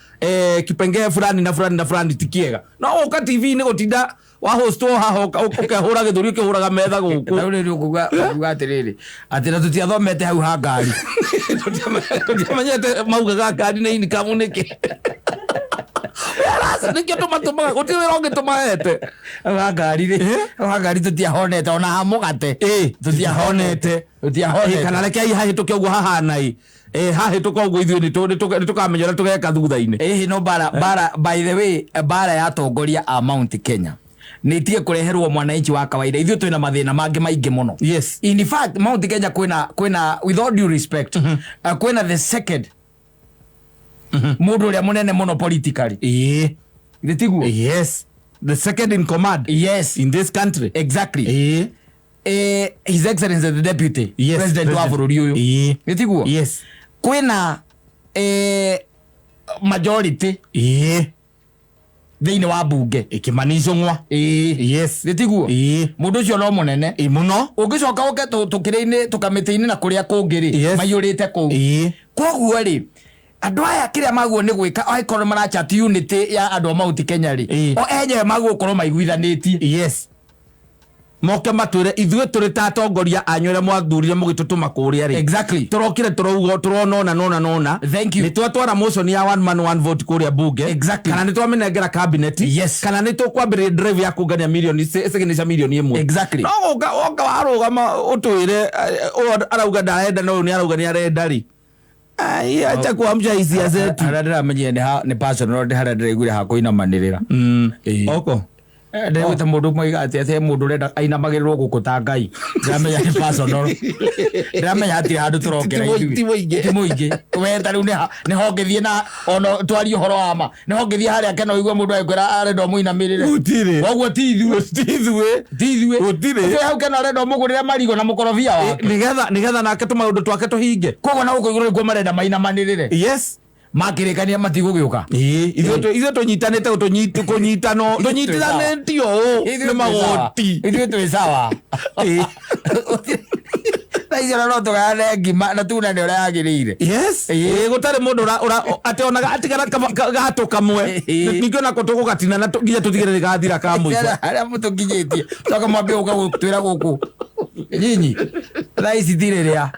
kipengee fulani na fulani na fulani ti kĩega. No ũka T V-inĩ gũtinda wa host o haha ũkehũra gĩthũri ũkĩhũraga metha gũkũ. Na rĩu nĩ ũkuga atĩrĩrĩ, atĩ na tũtiathomete hau ha ngari. Tũtiamenyete maugaga ngari nĩ income nĩkĩ. Whereas nĩkĩo tũmatũmaga, gũtirĩ wĩra ũngĩ tũmahete. Hau ha ngari rĩ, hau ha ngari tũtiahonete, ona ha mũgate. Tũtiahonete. Tũtiahonete. Kana rekei hahĩtũke ũguo hahana ĩ. Hahĩtũka ũguo ithuĩ nĩ tũkamenya ũrĩa tũgeka thutha-inĩ. No bara, by the way, bara ya atongoria a Mount Kenya. Nĩ ĩtige kũreherwo mwananchi wa kawaida. Ithuĩ twĩna mathĩna mangĩ maingĩ mũno. In fact, Mount Kenya kwĩna, with all due respect, kwĩna the second mũndũ ũrĩa mũnene mũno politically. Githĩ tiguo? Yes. The second in command. Yes. In this country. Exactly. His Excellency the Deputy President wa bũrũri ũyũ. Githĩ tiguo? Kwĩna, majority thĩinĩ wa mbunge. Ĩkĩmani Icũng'wa. Githĩ tiguo? Mũndũ ũcio no mũnene. Mũno. Ũngĩcoka ũke tũkĩrĩ-inĩ, tũkamĩtĩ-inĩ na kũrĩa kũngĩ rĩ, maiyũrĩte kũu. Koguo rĩ, andũ aya kĩrĩa maguo nĩ gwĩka, angĩkorwo marachat unity ya andũ a Mount Kenya rĩ, o enyewe maguo gũkorwo maiguithanĩtie. Moke matwĩre ithuĩ tũrĩ ta atongoria anyu arĩa mwathurire mũgĩtũtũma kũrĩa rĩ. Tũrokire tũrauga tũrona ũna nona nona. Thank you. Nĩ twatwara motion ya one man one vote kũrĩa bunge. Kana nĩ twamĩnengera cabinet. Kana nĩ tũkwambĩrĩria drive ya kũngania milioni signature milioni 1. No gũka woka warũgama ũtwĩre ũyũ arauga ndarenda na ũyũ nĩ arauga nĩ arenda rĩ. Ai, acha kuamsha hisia zetu. Harĩa ndĩramenyire nĩ personal nĩ harĩa ndĩraiguire ha kũinamanĩrĩra. Ĩĩ. Oko. Ndĩraiguĩte mũndũ ũmwe oiga atĩ he mũndũ ũrenda ainamagĩrĩrwo gũkũ ta Ngai. Ndĩramenya nĩ personal. Ndĩramenya hatirĩ handũ tũrokera ithuĩ. Ti mũingĩ. Ti mũingĩ. We ta rĩu nĩ ho ngĩthiĩ na ona twarie ũhoro wa ma. Nĩ ho ngĩthiĩ harĩa kena ũigue mũndũ agĩkwĩra arenda ũmũinamĩrĩre. Gũtirĩ. Koguo ti ithuĩ. Ti ithuĩ. Ti ithuĩ. Gũtirĩ. Ũcio hau kena ũrenda ũmũgũrĩre marigũ na mũkorobia wake. Nĩgetha nake tũmaũndũ twake tũhinge. Koguo na gũkũ igũrũ nĩkuo marenda mainamanĩrĩre. Yes. Makĩrĩkania matigũgĩũka. Ĩĩ, ithuĩ tũnyitanĩte kũnyitano tũnyitithanĩtio ũũ nĩ magoti. Ithuĩ twĩ sawa. Ĩĩ. Thaa icio no tũgayane ngima na tunane ũrĩa yagĩrĩire. Yes. Ĩĩ. Ĩĩ, gũtarĩ mũndũ atĩ onaga atigara gatũ kamwe. Ĩĩ. Ningĩ onako tũgũgatina na nginya tũtigĩre nĩ gathira ka mũico. Harĩa mũtũkinyĩtie coka mwambie gũka gũtwĩra gũkũ nyinyi thaa ici ti rĩrĩa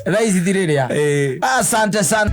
thaa ici ti rĩrĩa. Ĩĩ. Asante sana.